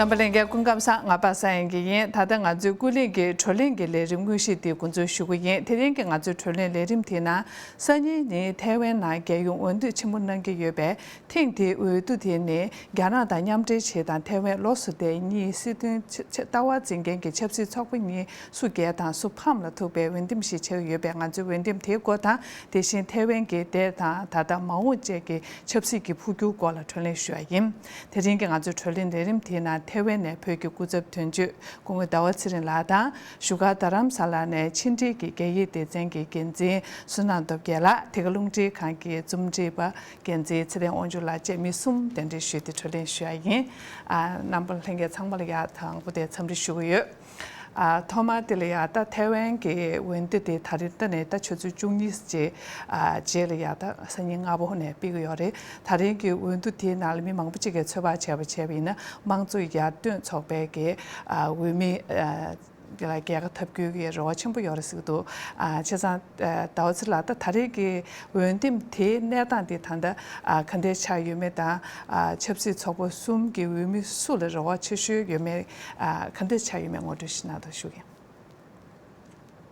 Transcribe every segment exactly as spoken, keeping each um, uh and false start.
རྣམ་པ་ལྷན་རྒྱས་སྐུ་ཁམས་བཟང་། ང་པ་སངས་དབྱངས་སྐྱིད་ཡིན། ད་ལྟ་ང་ཚོའི་ཀུན་གླེང་གི་བགྲོ་གླེང་གི་ལས་རིམ་དངོས་གཞི་དེ་འགོ་འཛུགས་ཞུ་གི་ཡིན། དེ་རིང་གི་ང་ཚོའི་བགྲོ་གླེང་ལས་རིམ་དེའི་ནང་སང་ཉིན་ཉིན་ཐའེ་ཝན་ནང་རྒྱལ་ཡོངས་འོས་བསྡུ་ཆེན་མོ་གནང་གི་ཡོད་པས། ཐེངས་འདིའི་འོས་བསྡུ་དེ་ནི་རྒྱ་ནག་དང་མཉམ་འབྲེལ་བྱེད་དང་ཐའེ་ཝན་ལོགས་སུ་བསྡད་གཉིས་སྲིད་དོན་ཆ་ཆ་ལྟ་བ་འཛིན་མཁན་གྱི་ཆབ་སྲིད་ཚོགས་པ་གཉིས་སུ་རྒྱལ་དང་སུ་ཕམ་ལ་ཐུག་པའི་འོས་འདེམས་ཤིག་ཆགས་ཀྱི་ཡོད་པས། ང་ཚོས་འོས་འདེམས་དེའི་སྐོར་དང་། དེ་བཞིན་ཐའེ་ཝན་གྱི་འདས་དང་ད་ལྟ་མ་འོངས་བཅས་ཀྱི་ཆབ་སྲིད་ཀྱི་འཕོ་འགྱུར་སྐོར་ལ་བགྲོ་གླེང་ཞུ་བ་ཡིན། དེ་རིང་གི་ང་ཚོའི་བགྲོ་གླེང་ལས་རིམ་དེའི་ནང་ཐའེ་ཝན་ནས་བོད་ཀྱི་སྐུ་ཚབ་དོན་གཅོད་སྐུ་ངོ་ཟླ་བ་ཚེ་རིང་ལགས་དང་། བཞུགས་སྒར་རྡ་རམ་ས་ལ་ནས་ཕྱི་འབྲེལ་གྱི་རྒྱ་ཡིག་སྡེ་ཚན་གྱི་འགན་འཛིན་བསོད་ནམས་སྟོབས་རྒྱལ་ལགས། དེ་ག་རླུང་འཕྲིན་ཁང་གི་རྩོམ་སྒྲིག་པ་འགན་འཛིན་ཚེ་བརྟན་དབང་ཕྱུག་ལགས་བཅས་མི་གསུམ་གདན་འདྲེན་ཞུས་ཏེ་བགྲོ་གླེང་ཞུ་བ་ཡིན། ཨ། རྣམ་པ་ལྷན་རྒྱས་ཚང་མ་ལ་ཡང་དང་པོ་དེ་འཚམས་འདྲི་ཞུ་གི་ཡོད། ཨ། ཐོག་མར་དེ་ལ་ཡང་ད་ཐའེ་ཝན་གྱི་འོས་བསྡུ་དེ་ད་རེས་ད་ནས་ད་ཆུ་ཚོད་བཅུ་གཉིས་ཀྱི་ཨ་རྗེས་ལ་ཡང་ད་སང་ཉིན་སྔ་པོ་ནས་སྤེལ་གྱི་ཡོད་རེད། ད་རེས་ཀྱི་འོས་བསྡུ་དེའི་ནང་ལ་མི་མང་པོ་ཅིག་གིས་ཚོད་དཔག་བྱས་པ་བྱས་པ་ཡིན་ན། དམངས་གཙོ་ཡར་ཐོན་ཚོགས་པའི་གི་ཨ་འོས་མི་ཨ་དེ་ལ་རྒྱལ་ཁ་ཐོབ་རྒྱུའི་གི་རེ་བ་ཆེན་པོ་ཡོད་རེད་ཟེར་གྱི་འདུག་ཨ། བྱས་ཙང་ཨ་ཟླ་བ་ཚེ་ལགས། ད་ད་རེས་ཀྱི་འོས་འདེམས་དེའི་གནས་སྟངས་དེ་ད་ལྟ་ཨ་ག་འདྲས་ཆགས་ཡོད་མེད་དང་། ཨ། ཆབ་སྲིད་ཚོགས་པ་གསུམ་གྱི་འོས་མི་སུ་ལ་རེ་བ་ཆེ་ཤོས་ཡོད་མེད། ཨ། ག་འདྲས་ཆགས་ཡོད་མེད་ངོ་སྤྲོད་ཞིག་གནང་དང་ཞུ་གི་ཡིན།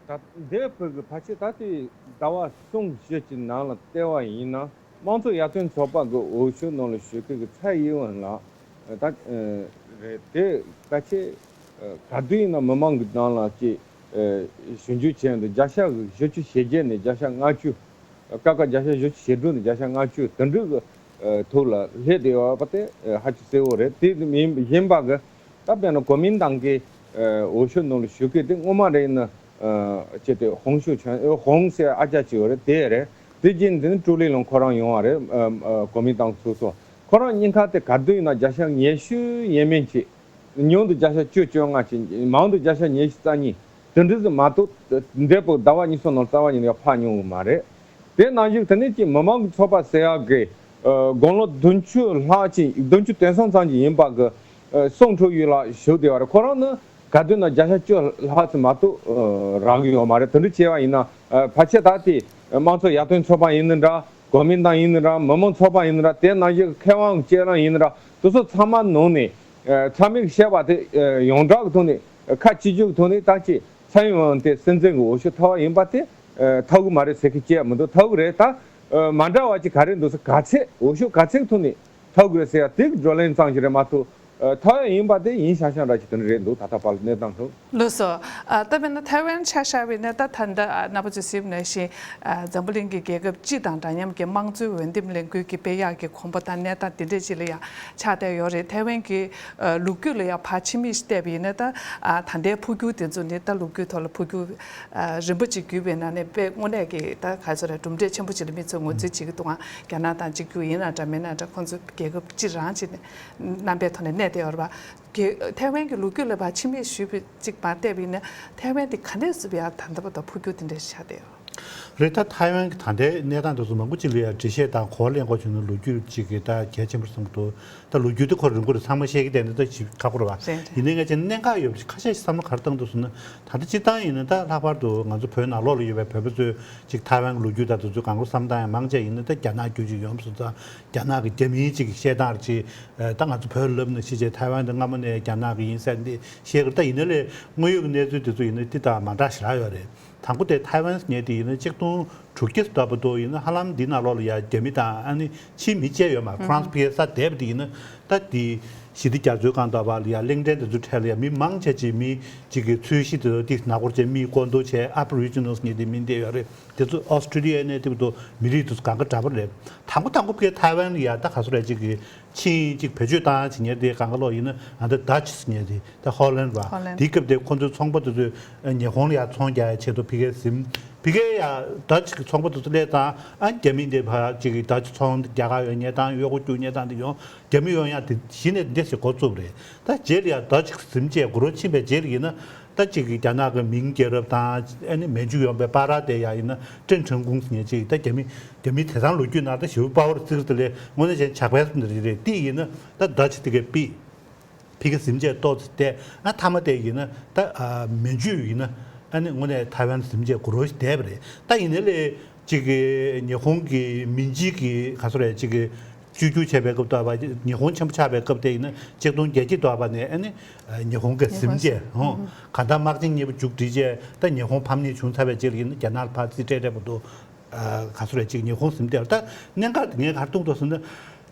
ད་འདས་པའི་གི་ཕལ་ཆེར་ད་ལྟའི་ཟླ་བ་གསུམ་བཞི་གི་ནང་ལ་བལྟས་པ་ཡིན་ན། དམངས་གཙོ་ཡར་ཐོན་ཚོགས་པ་གི་འོས་ཤོག་ནང་ལ་ཞུགས་མཁན་གྱི་ཚའེ་ཡིན་ཝེན་ལགས་ད་རེད། དེ་ཕལ་ཆེར་ག་དུས་ཡིན་ན་མི་མང་གི་ནང་ལ་ཅིག་ཞིབ་འཇུག་བྱས་ཡོང་དུས་བརྒྱ་ཆ་བཞི་བཅུ་ཞེ་བརྒྱད་ནས་བརྒྱ་ཆ་ལྔ་བཅུ། སྐབས་ཀ་བརྒྱ་ཆ་བཞི་བཅུ་ཞེ་དྲུག་ནས་བརྒྱ་ཆ་ལྔ་བཅུ་དེ་འདྲ་གི་ཐོག་ལ་སླེབས་བསྡད་ཡོད་པ་དེ་ཧ་ཅང་གསལ་པོ་རེད། དེ་མིན་ཡིན་པ་གི་ད་དཔེར་ན་གོ་མིན་ཏང་གི་འོས་ཤོག་ནང་ལ་ཞུགས་མཁན་དེ་སྔོན་མ་རེད་ན། ཨ། ཅེས་དེ་ཧོང་ཞུ་ཆོན། ཨེ། ཧོང་ཟེར་ཨ་ཅག་ཅིག་ཡོད་རེད། དེ་རེད། དེ་རྗེས་འདི་ནི་ཀྲུའུ་ལི་ལུང་ཁོ་རང་ཡོང་བ་རེད། ཨ། ཨ། གོ་མིན་ཏང་ཚུགས་སོང་། ཁོ་རང་གཉིས་ཀ་དེ་ག་དུས་ཡིན་ན་བརྒྱ་ཆ་ཉི་ཤུ་ཡས་མས་ཅིག་ཉུང་དུ་བརྒྱ་ཆ་བཅུ་བཅོ་ལྔ་ཅིག་མང་དུ་བརྒྱ་ཆ་ཉི་ཤུ་རྩ་གཉིས། དེ་འདྲ་ཟིག་མ་གཏོགས་འདས་པའི་ཟླ་བ་གཉིས་གསུམ་ནང་རྩ་བ་ཉིད་ནས་ཕར་མྱོང་གི་མ་རེད། དེ་ནང་བཞིན་དེ་ནས་ཀྱི་མི་མང་གི་ཚོགས་པ་ཟེར་ཡག་གི་ཨ། དགུང་ལོ་བདུན་ཅུ་ལྷག་ཅིག་བདུན་ཅུ་དོན་གསུམ་ཙམ་ཅིག་ཡིན་པ་གི་ཨ། སུང་ཁྲུའུ་ཡུས་ལགས་བཞུགས་བསྡད་པ་རེད། ཁོ་རང་ནི་ག་དུས་ན་བརྒྱ་ཆ་བཅུ་ལྷག་ཙམ་མ་གཏོགས་ཨ། རག་གི་ཡོད་མ་རེད། དེ་འདྲ་བྱས་པ་ཡིན་ན་ཨ། ཕལ་ཆེར་ད་ལྟའི་དམངས་གཙོ་ཡར་ཐོན་ཚོགས་པ་ཡིན་ནི་འདྲ། གོ་མིན་ཏང་ཡིན་ནི་འདྲ། མི་མང་ཚོགས་པ་ཡིན་ནི་འདྲ། དེ་ནང་བཞིན་མཁས་དབང་གི་སྤྱན་རས་གཟིགས་ཡིན་ནི་འདྲ། དེ་ཚོ་ཚང་མ་ནང་ནས་ཨ། ཚང་མས་བཤད་པ་དེ་ཨ། ཡོངས་གྲགས་ཀྱི་ཐོག་ནས་ཨ། ཁ་གཅིག་གྱུར་གྱི་ཐོག་ནས་ད་ཅིག་ཚའེ་ཡིན་ཝེན་དེ་སྲིད་འཛིན་གྱི་འོས་ཤོག་ཐོབ་པ་ཡིན་པ་དེ་ཨ། ཐོབ་གི་མ་རེད་ཟེར་མཁན་བྱས་མི་འདུག་ཐོབ་གི་རེད། ད་ཨ། མ་འདྲ་བ་ཅིག་ག་རེ་འདུག་ཟེར། ག་ཚད་འོས་ཤོག་ག་ཚད་ཀྱི་ཐོག་ནས་ཐོབ་གི་རེད་ཟེར་ཡ་དེ་གི་བགྲོ་གླེང་ཙམ་ཞིག་རེད་མ་གཏོགས། ཨ། ཐོབ་ཡ་ཡིན་པ་དེ་ཡིན་ཤག་ཤག་འདྲ་ཅིག་དེ་འདྲ་རེད་འདུག་ད་ལྟ་བར་ལ་གནས་སྟངས་ཐོག་ལགས་སོ། ཨ། ད་དཔེར་ན་ཐའེ་ཝན་ཆ་བཞག་པ་ཡིན་ན། ད་ད་ལྟ་ཨ། རྣམ་པ་ཚོས་གཟིགས་པ་ནང་བཞིན་ཨ། འཛམ་བུ་གླིང་གི་རྒྱལ་ཁབ་སྤྱི་དང་འདྲ་མཉམ་གྱི་དམངས་གཙོའི་འོས་འདེམས་ལས་འགུལ་གྱི་སྤེལ་ཡག་གི་གོམ་པ་དང་གནས་སྟངས་དེ་འདྲ་ཅིག་ལ་ཡང་ཆགས་བསྡད་ཡོད་རེད། ཐའེ་ཝན་གྱི་ཨ། ལོ་རྒྱུས་ལ་ཡང་ཕར་ཕྱི་མིག་ཅིག་བལྟས་པ་ཡིན་ན། ད་ཨ། ད་ལྟའི་འཕོ་འགྱུར་དེ་ཚོ་ནི་ད་ལོ་རྒྱུས་ཐོག་ལ་འཕོ་འགྱུར་ཨ། རིམ་པ་ཅིག་བརྒྱུད་པའི་ནང་ནས་དཔེ་དངོས་གནས་ཀྱི་ད་ག་ཚོད་རེད། གྲུབ་འབྲས་ཆེན་པོ་ཅིག་ལ་མི་ཚོས་ངོས་འཛིན་བྱེད་ཀྱི་འདུག་ཨང་། རྒྱ་ནག་དང་གཅིག་གྱུར་ཡིན་ན་འདྲ་མིན་ན་འདྲ། ཁོང་ཚོ་རྒྱལ་ཁབ་སྤྱི་རང་ཅིག་རྣམ་པའི་ཐོག་ནས་གནས་བསྡད་ཡོད་རེད་པ། གི་ཐའེ་ཝན་གྱི་ལོ་རྒྱུས་ལ་ཕར་ཕྱི་མིག་ཞུས་པ་ཅིག་མར་བལྟས་པ་ཡིན་ན། ཐའེ་ཝན་དེ་ག་འདྲས་སེ་ཡར་ད་ལྟ་བར་དུ་འཕོ་འགྱུར་དེ་འདྲ་ཞིག་ཆགས་བསྡད་ཡོད་རེད། ད་ཐའེ་ཝན་གྱི་ད་ལྟའི་གནས་སྟངས་དེ་ཚོ་མང་པོ་ཅིག་ལ་ཡང་འགྲེལ་བཤད་དང་གོ་བ་ལེན་དགོས་བྱུང་ན་ལོ་རྒྱུས་ཅིག་གི་ད་གལ་ཆེན་པོ་རེད་བསམ་གྱི་འདུག་ད་ལོ་རྒྱུས་དེ་ཁོ་རང་ཁོ་རང་ཚང་མ་ཤེས་ཀྱི་བསྡད་ན་ད་ཞིབ་ཁག་པོ་རེད་པ། རེད་རེད། ཡིན་ནའི་ངས་ཅིག་གནད་འགག་ཡོད་པ་ཅིག་ཁ་ཤས་ཤིག་བསམ་བློ་ག་རེ་བཏང་འདུག་ཟེར་ན། ད་ལྟ་སྤྱིར་བཏང་ཡིན་ན་ད་ལྷག་པར་དུ་ང་ཚོ་བོད་ནང་ལོགས་ལ་ཡོད་པའི་བོད་པ་ཚོས་ཅིག་ཐའེ་ཝན་གྱི་ལོ་རྒྱུས་དང་དེ་ཚོ་གང་ག་བསམ་སྟངས་ཡང་མང་ཆེ་ཡིན་ན་ད་རྒྱ་ནག་བརྒྱུད་ཅིག་ཡོང་བ་སོང་ཙང་། རྒྱ་ནག་གི་རྒྱ་མིའི་ཅིག་གི་བཤད་སྟངས་རེད། ཅིག་ད་ང་ཚོ་བོད་ལབ་ན་ཕྱི་རྒྱལ་ཐའེ་ཝན་དེ་སྔ་མོ་ནས་རྒྱ་ནག་གི་ཡིན་ཟེར་འདི་བཤད་ཀྱི་རེད། ད་ཡིན་ན་ལས་དངོས་ཡོད་ཀྱི་གནས་ཚུལ་དེ་ཚོ་ཡིན་ན་འདི་དང་མ་འདྲ་ཞེ་དྲག་ཡོད་རེད། དང་པོ་དེ་ཐའེ་ཝན་ཟེར་མཁན་དེ་ཡིན་ན་ཆིག་སྟོང་དྲུག་བརྒྱ་ལྟ་བུ་དུ་ཡིན་ན་ཧ་ལམ་འདི་ནང་ལོགས་ལ་ཡ་རྒྱ་མི་དང་ཨ་ནི་ཕྱིའི་མི་བཅས་ཡོད་མ་རེད། ཧུམ། ཧྥ་རན་སི་ཕ་གིར་ས་བསྡད་པ་དེ་ཡིན་ན། ད་འདི་ཞི་བདེ་རྒྱ་མཚོའི་སྒང་ལྟ་བུ་ལ་ཡ་གླིང་ཕྲན་དེ་ཚོའི་གྲས་ལ་ཡ་མི་མང་ཆེ་ཅིག་མི་གཅིག་གི་ཚོས་གཞི་དེ་ཚོ་དེ་ནག་པོ་བྱས། མིའི་སྐོར་འདུ་བྱས། ཨབ་རི་ཇི་ནལ་ཟེར་མཁན་དེ་མི་འདི་ཡོད་རེད། དེ་ཚོ་ཨོ་སི་ཀྲི་ལི་ཡ་ནས་དེ་བར་དུ་མི་རིགས་དེ་ཚོ་གང་ག་འདྲ་པོ་རེད། དང་པོ་དང་པོ་ཕ་གིར་ཐའེ་ཝན་ལ་ཡ་ད་ག་ཚོད་རེད། གཅིག་གི་ཆིངས་གཅིག་བེད་སྤྱོད་བཏང་བྱེད་མཁན་དེ་གང་ག་ལོག་ཡིན་ན་ཨ་ད་ཌ་ཆི་ཟེར་མཁན་དེ་ད་ཧོ་ལན་རེད་པ། ཧོ་ལན། དེའི་སྐབས་དེ་ཁོ་ཚོའི་ཚོང་པ་དེ་ཚོས་ཉི་ཧོང་ལ་ཡ་ཚོང་རྒྱག་ཡ་ཆེད་དུ་ཕ་གིར་ཟིན། ཕ་གིར་ཡ་ཌ་ཆི་གི་ཚོང་པ་དེ་ཚོ་སླེབས་ཙང་ཨ་རྒྱ་མི་འདི་ཕར་གཅིག་གི་ཌ་ཆི་ཚོང་རྒྱག་ག་ཡོང་མཁན་དང་གཡོག་པོ་རྒྱུག་མཁན་དང་དེ་ཡོང་། རྒྱ་མི་ཡོང་ཡ་དེ་གཞི་ནས་འདི་ཞིག་འགོ་བཙུགས་པ་རེད། ད་རྗེས་ལ་ཡ་ཌ་ཆི་གི་ཟིན་བྱས་འགོ་རོ་ཕྱིན་པའི་རྗེས་ལ་ཡིན་ན། ད་གཅིག་གི་རྒྱ་ནག་གི་མིང་རྒྱལ་རབས་དང་ཨ་ནི་མན་ཇུ་ཡོང་པའི་པར་ར་དེ་ཡ་ཡིན་ན་ཀྲེང་ཁྲེང་ཀུང་ཟེར་མཁན་གཅིག་ད་རྒྱ་མི་རྒྱ་མི་དེང་སང་ལོ་རྒྱུས་ནང་ད་ཞེ་པོ་དཔའ་བོར་བརྩི་གི་རེད། དེ་ལས་དངོས་གནས་བྱས་ན་ཇག་པའི་གསུམ་དེ་རེད། དེ་ཡིན་ན་ད་ཌ་ཆི་དེ་གས་ཕ་གིར་ཕ་གིར་ཟིན་བྱས་ཏོག་ཙམ་བལྟས། ཨ་མཐའ་མ་དེ་ཡིན་ན་ད་ཨ་མན་ཇུ་ཡིན་ན་ཨ་ནི་དངོས་གནས་ཐའེ་ཝན་ཟིན་བྱས་འགོ་རོ་ཞིག་བསྡད་པ་རེད། ད་ཡིན་ནའི་ལས་གཅིག་གི་ཉི་ཧོང་གི་མིན་ཇི་གི་ག་ཚོད་རེད། གཅིག་གི་ བཅོས་བསྒྱུར་བྱས་པའི་སྐབས་དུ་བ་ཉི་ཧོང་ཆེན་པོ་ཆགས་པའི་སྐབས་དེ་ཡིན་ན་ཆིག་སྟོང་བརྒྱད་བརྒྱ་དུ་བ་ནས་ཨ་ནི་ཉི་ཧོང་གི་ཟིན་རྗེས་ཧོང་གང་ལྟར་དམག་ཆེན་གཉིས་པ་མཇུག་སྒྲིལ་རྗེས་ད་ཉི་ཧོང་ཕམ་ཉེས་བྱུང་ཚར་བའི་རྗེས་ལ་ཡིན་ན་རྒྱ་ནག་ལ་ཕར་རྩིས་སྤྲད་སྤྲད་པ་འདུག་ག་ཚོད་རེད་ཅིག་ཉི་ཧོང་ཟིན་བསྡད་ད་གནད་འགག་དེ་ངས་ག་རེ་མཐོང་འདུག་ཟེར་ན།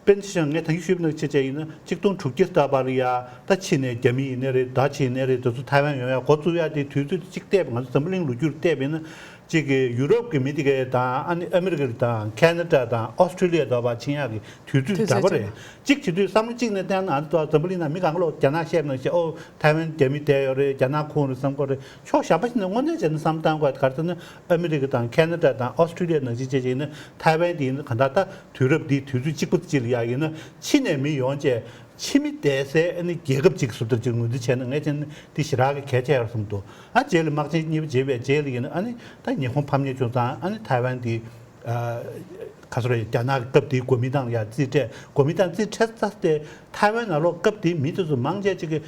དཔེར་ན་ཆ་བཞག་ངས་ད་གིན་ཞུས་པ་ནང་བཞིན་བྱས་ཡིན་ན་ཆིག་སྟོང་དྲུག་བརྒྱ་ལྟ་བུ་ལ་ཡ་ད་ཕྱི་ནས་རྒྱ་མི་ཡིན་ནའི་རེད་ད་ཕྱི་ཡིན་ནའི་རེད་དེ་ཚོ་ཐའེ་ཝན་ཡོང་ཡ་འགོ་བཙུགས་ཡ་དེ་དུས་ཚོད་གཅིག་བལྟས་པ་ང་ཚོ་འཛམ་བུ་གླིང་ལོ་རྒྱུས་ལ་བལྟས་པ་ཡིན་ན་གཅིག་གི་ཡུ་རོབ་ཀྱི་མི་དེ་གས་དང་ཨ་ནི་ཨ་མི་རི་ཀ་དང་ཁེ་ན་ཌ་དང་ཨོ་སི་ཁྲི་ལི་ཡ་དེ་བ་ཕྱིན་ཡ་གི་དུས་ཚོད་འདྲ་པོ་རེད། གཅིག་བྱེད་དུས་བསམ་བློ་གཅིག་ནས་བསྟན་ན་ཨ་ནི་འཛམ་བུ་གླིང་ནང་མི་གང་ག་ལོག་རྒྱ་ནག་བཤད་པ་ནང་བཞིན་ཨོ་ཐའེ་ཝན་རྒྱ་མི་བསྡད་ཡོད་རེད་རྒྱ་ནག་ཁོངས་རེད་བསམ་གོ་རེད་ཕྱོགས་གཞན་པ་ཞིག་ནས་དངོས་གནས་བྱས་ན་བསམ་བཏང་དགོས་ག་རེ་ཟེར་ན་ཨ་མི་རི་ཀ་དང་ཁེ་ན་ཌ་དང་ཨོ་སི་ཁྲི་ལི་ཡ་ནང་བཞིན་བྱས་བྱས་ཡིན་ན་ཐའེ་ཝན་དེ་ཡིན་ན་གང་ལྟར་ད། དུས་རབས་འདིའི་དུས་ཚོད་གཅིག་པ་གཅིག་ལ་ཡ་ཡིན་ན་ཕྱི་ནས་མི་ཡོང་བྱས་ཕྱི་མི་བསྡད་སའི་ཨ་ནི་རྒྱལ་ཁབ་ཅིག་བཟོ་ལྟར་ཅིག་ངོས་འཛིན་བྱས་ན་ངས་བྱས་ན་འདི་ཞེ་དྲག་གི་གལ་ཆེ་ཡོད་བསམ་འདུག་ཨ་རྗེས་ལ་དམག་ཆེན་གཉིས་པ་བརྗེས་པའི་རྗེས་ལ་ཡིན་ན་ཨ་ནི་ད་ཉི་ཧོང་ཕམ་ཉེས་བྱུང་ཙང་ཨ་ནི་ཐའེ་ཝན་འདི་ག་ཚོད་རེད་རྒྱ་ནག་གི་སྐབས་དེའི་གོ་མིན་ཏང་ལ་ཡ་རྩིས་སྤྲད་གོ་མིན་ཏང་རྩིས་སྤྲད་ཚར་ཏེ་ཐའེ་ཝན་ནང་ལོགས་སྐབས་དེའི་མི་དེ་ཚོ་མང་ཆེ་ཅིག་གི་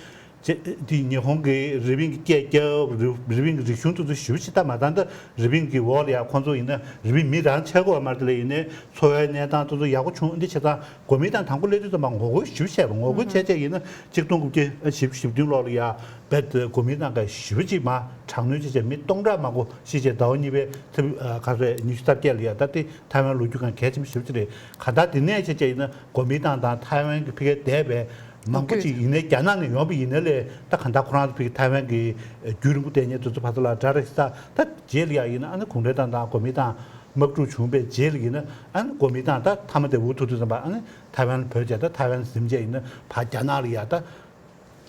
ཅེས་དེ་ཉི་ཧོང་གི་རི་པིན་གྱི་སྐད་རྒྱབ་རི་པིན་གྱི་རིག་གཞུང་དེ་ཚོ་ཞེ་པོ་ཅིག་ད་མ་ད་ལྟ་རི་པིན་གྱི་འོག་ལ་ཡ་ཁོང་ཚོ་ཡིན་ན་རི་པིན་མི་རང་ཆགས་དགོས་པ་མ་རེད་དེ་ལ་ཡིན་ནའི་འཚོ་བའི་གནས་སྟངས་དེ་ཚོ་ཡག་པོ་བྱུང་འདི་བྱས་ཙང་གོ་མིན་ཏང་དང་པོ་སླེབས་དུས་ཙམ་པ་ངོ་རྒོལ་ཞེ་པོ་བྱས་པ་ངོ་རྒོལ་བྱས་བྱས་ཡིན་ན་གཅིག་སྟོང་དགུ་བརྒྱ་བཞི་བཅུ་ཞེ་བདུན་ལོ་ལ་ཡ་བེད་གོ་མིན་ཏང་ག་ཞེ་པོ་ཅིག་མ་དྲག་གནོན་བྱས་བྱས་མི་སྟོང་ཕྲག་མང་པོ་ཤི་བྱས་ཟླ་བ་གཉིས་པའི་ཚེས་ག་ཚོད་ཉི་ཤུ་རྩ་བརྒྱད་ལ་ཡ་ད་དེ་ཐའེ་ཝན་ལོ་རྒྱུས་སྒང་གལ་ཆེན་པོ་ཞེ་པོ་ཅིག་རེད་ག་ད་དེ་ནས་བྱས་བྱས་ཡིན་ན་གོ་མིན་ཏང་དང་ཐའེ་ཝན་གྱི་ཕ་གིར་བསྡད་པའི། མང་པོ་ཅིག་ཡིན་ནའི་རྒྱ་ནག་ནས་ཡོང་བ་ཡིན་ན་ལས་ད་གང་ལྟར་ཁོ་རང་ཚོ་ཕ་གི་ཐའེ་ཝན་གྱི་རྒྱུན་རིང་པོ་བསྡད་མཁན་དེ་ཚོ་ཕར་ཚུར་ལ་དགྲ་རེད་ཤག་ད་རྗེས་ལ་ཡ་ཡིན་ན་ཨ་ནི་གུང་ཁྲན་ཏང་དང་གོ་མིན་ཏང་དམག་འཁྲུག་བྱུང་བའི་རྗེས་ལ་ཡིན་ན་ཨ་ནི་གོ་མིན་ཏང་ད་མཐའ་མ་དེ་འུ་ཐུག་དུས་ཙམ་པ་ཨ་ནི་ཐའེ་ཝན་ལ་བོད་བྱས་ད་ཐའེ་ཝན་ཟིན་བྱས་ཡིན་ན་ཕར་རྒྱ་ནག་ལ་ཡ་ད་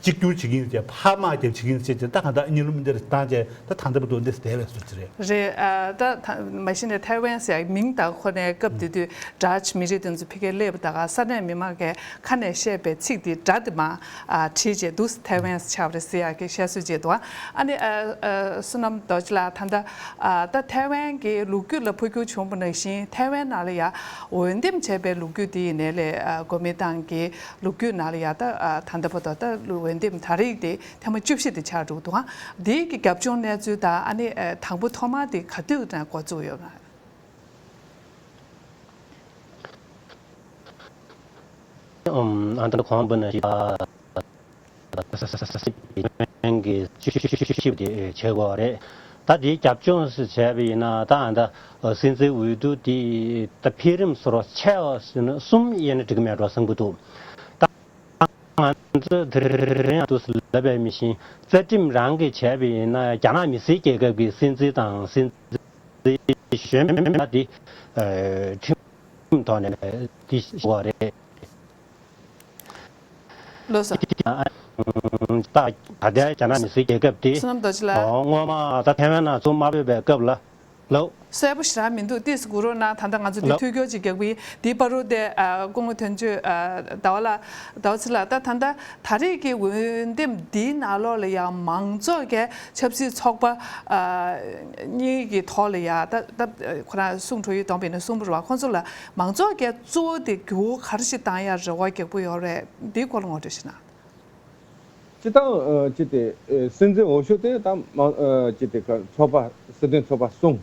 གཅིག་གྱུར་བྱེད་ཀྱི་ཡིན་ཟེར་ཕར་དམག་རྒྱབ་བྱེད་ཀྱི་ཡིན་ཟེར་ད་གང་ལྟར་གཉིད་ལམ་འདིར་བཏང་བྱས་ད་ད་ལྟ་བར་དུ་འདི་བསྡད་པའི་བཟོ་ཅིག་རེད། རེད། ཨ་ད་ད་མ་གཞི་ནས་ཐའེ་ཝན་ཟེར་ཡག་མིང་ད་ཁོ་ནས་སྐབས་དེ་དུས་ཌ་ཆི་མི་རིགས་དེ་ཚོ་ཕ་གིར་སླེབས་པ་ད་ག་ས་གནས་མི་མང་གི་ཁ་ནས་བཤད་པའི་ཚིག་དེ་སྒྲ་དེ་མ་ཨ་བྲིས་རྗེས་འདུག་ཐའེ་ཝན་ཆགས་པ་རེད་ཟེར་ཡག་གི་བཤད་སྲོལ་ཅིག་འདུག་ཨ་ནི་ཨ་ཨ་བསོད་ནམས་རྡོ་རྗེ་ལགས་ད་ལྟ་ཨ་ད་ཐའེ་ཝན་གྱི་ལོ་རྒྱུས་ལ་འཕོ་འགྱུར་བྱུང་བ་ནང་བཞིན་ཐའེ་ཝན་ནང་ལ་ཡ་འོས་འདེམས་བྱས་པའི་ལོ་རྒྱུས་དེ་ཡིན་ནའི་ལས་ཨ་གོ་མིན་ཏང་གི་ལོ་རྒྱུས་ནང་ལ་ཡ་ད་ཨ་ད་ལྟ་བར་དུ་ད་འོས་འདེམས་ད་རེས་དེ་ཐེངས་མ་བཅུ་བཞི་དེ་ཆགས་འགྲོ་གི་འདུག་ཨ། འདིའི་གི་རྒྱབ་ལྗོངས་གནས་ཚུལ་དང་ཨ་ནི་ཨ་དང་པོ་ཐོག་མར་དེ་ག་དུས་ནས་འགོ་བཙུགས་ཡོད་ན། ཨམ་ཨ་ད་གོང་བུ་ན་ཞིག་ཨ་ས་ས་ས་ས་ས་གི་བཅུ་བཅུ་བཅུ་བཅུ་བཅུ་དེ་བྱེད་དགོས་རེད། ད་དེའི་རྒྱབ་ལྗོངས་སུ་བྱས་པ་ཡིན་ན་ད་ཨ་ད་སྲིད་འཛིན་འོས་བསྡུ་དེ་ད་འཕེལ་རིམ་བཟོ་འདྲ་ཆེ་བ་ཟེར་ན་གསུམ་ཡིན་ན་འགྲིག་གི་མེད་འགྲོ་བསམ་གྱི་འདུག་ད་ང་ཚོ་དེ་རིང་ཡང་དུས་སུ་ལབ་པའི་མི་བཞིན་རྩ་ཁྲིམས་རང་གིས་བྱས་པ་ཡིན་ན་རྒྱ་ནག་མི་སེར་རྒྱལ་ཁབ་ཀྱི་སྲིད་འཛིན་དང་སྲིད་འཛིན་གཞོན་པ་དེ་ཁྲིམས་ཐོག་ནས་དེ་ཞུ་བ་རེད། ལགས་སོ། ད་ད་ལྟའི་རྒྱ་ནག་མི་སེར་རྒྱལ་ཁབ་དེ་བསོད་ནམས་རྡོ་རྗེ་ལགས། སྔོན་མ་ད་ཐའེ་ཝན་ནང་ཚུར་དམག་འབོད་པའི་སྐབས་ལ། ལགས། གསལ་པོ་ཞེ་དྲག་མི་འདུག་ཏོག་ཙམ་སྒུག་རོགས་གནང་། ད་ལྟ་ང་ཚོ་འདི་ལགས། ཐུགས་ཁུར་ཅིག་རྒྱག་པ་ཡིན། འདིའི་བར་དུ་དེ་ཨ་སྐུ་ངོ་དོན་གཅོད་ཨ་ཟླ་བ་ལགས་ཟླ་བ་ཚེ་ལགས་ད་ད་ལྟ་ད་རེས་ཀྱི་འོས་འདེམས་འདིའི་ནང་ལོགས་ལ་ཡང་མང་ཚོགས་ཀྱི་ཆབ་སྲིད་ཚོགས་པ་ཨ་གཉིས་ཀྱི་ཐོག་ལ་ཡང་ད་ད་ཁོ་རང་གསུང་གྲོས་ཡིག་བསྡོམས་པ་ཡིན་ན་གསུམ་པོ་རེད་བ། ཁོང་ཚོ་ལ་མང་ཚོགས་ཀྱི་གཙོ་བོ་དེ་འགྱུར་བ་ག་རེ་ཞིག་བཏང་ཡ་རེ་བ་རྒྱག་པོ་ཡོད་རེད། འདིའི་སྐོར་ལ་ངོ་སྤྲོད་ཞིག་གནང་། སྤྱིར་བཏང་ཨ་ཅི་སྟེ་ཨེ་སྲིད་འཛིན་འོས་ཤོག་དེ་ད་མ་ཨ་ཅི་སྟེ་ཚོགས་པ་སྲིད་དོན་ཚོགས་པ་གསུམ་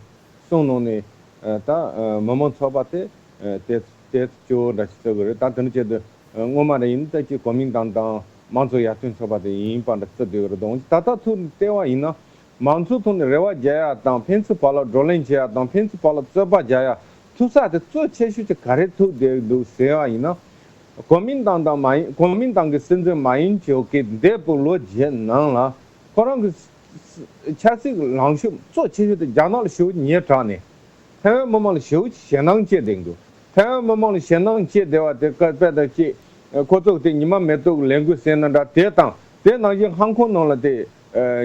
གསུམ་ནང་ནས་ཨ་ད་ཨ་མི་མང་ཚོགས་པ་དེ་ཨ་དེ་དེ་གཙོ་བོ་འདྲ་ཞིག་བརྩི་དགོས་རེད། ད་དེ་འདྲ་བྱས་དུས་ཨ་སྔོན་མ་རེ་ཡིན་ད་ཅི་གོ་མིན་ཏང་དང་དམངས་གཙོ་ཡར་ཐོན་ཚོགས་པ་དེ་ཡིན་པ་འདྲ་བརྩི་བསྡད་ཡོད་རེད། དང་ད་ལྟ་ཚུར་བལྟས་པ་ཡིན་ན། མང་ཚོགས་ཐོག་ནས་རེ་བ་རྒྱག་ཡ་དང་ཕན་ཚུན་བར་ལ་བགྲོ་གླེང་བྱེད་ཡ་དང་ཕན་ཚུན་བར་ལ་རྩོད་པ་རྒྱག་ཡ་ཐུག་ས་དེ་གཙོ་ཆེ་ཤོས་ཀྱི་ག་རེ་ཐུག་བསྡད་འདུག་ཟེར་བ་ཡིན་ན། གོ་མིན་ཏང་དང་མ་ཡིན་གོ་མིན་ཏང་གི་སྲིད་འཛིན་མ་ཡིན་ཅོག་གིས་འདས་པའི་ལོ་བརྒྱད་ནང་ལ་ཁོ་རང་གི་ཆབ་སྲིད་ལངས་ཕྱོགས་གཙོ་ཆེ་ཤོས་དེ་རྒྱ་ནག་ལ་ཞེ་པོ་ཉེ་དྲགས་ནས། ཐའེ་ཝན་མི་མང་ལ་ཞེ་པོ་ཞེད་སྣང་སྐྱེས་བསྡད་འདུག་ཐའེ་ཝན་མི་མང་ལ་ཞེད་སྣང་སྐྱེས་བསྡད་པ་དེ་སྐབས་དཔེ་དང་གཅིག་ཁོ་ཚོ་དེ་ཉི་མ་མེ་ཏོག་ལས་འགུལ་ཟེར་ན་འདྲ་དེ་དང་དེ་ནང་བཞིན་ཧང་ཀོང་ནང་ལ་དེ་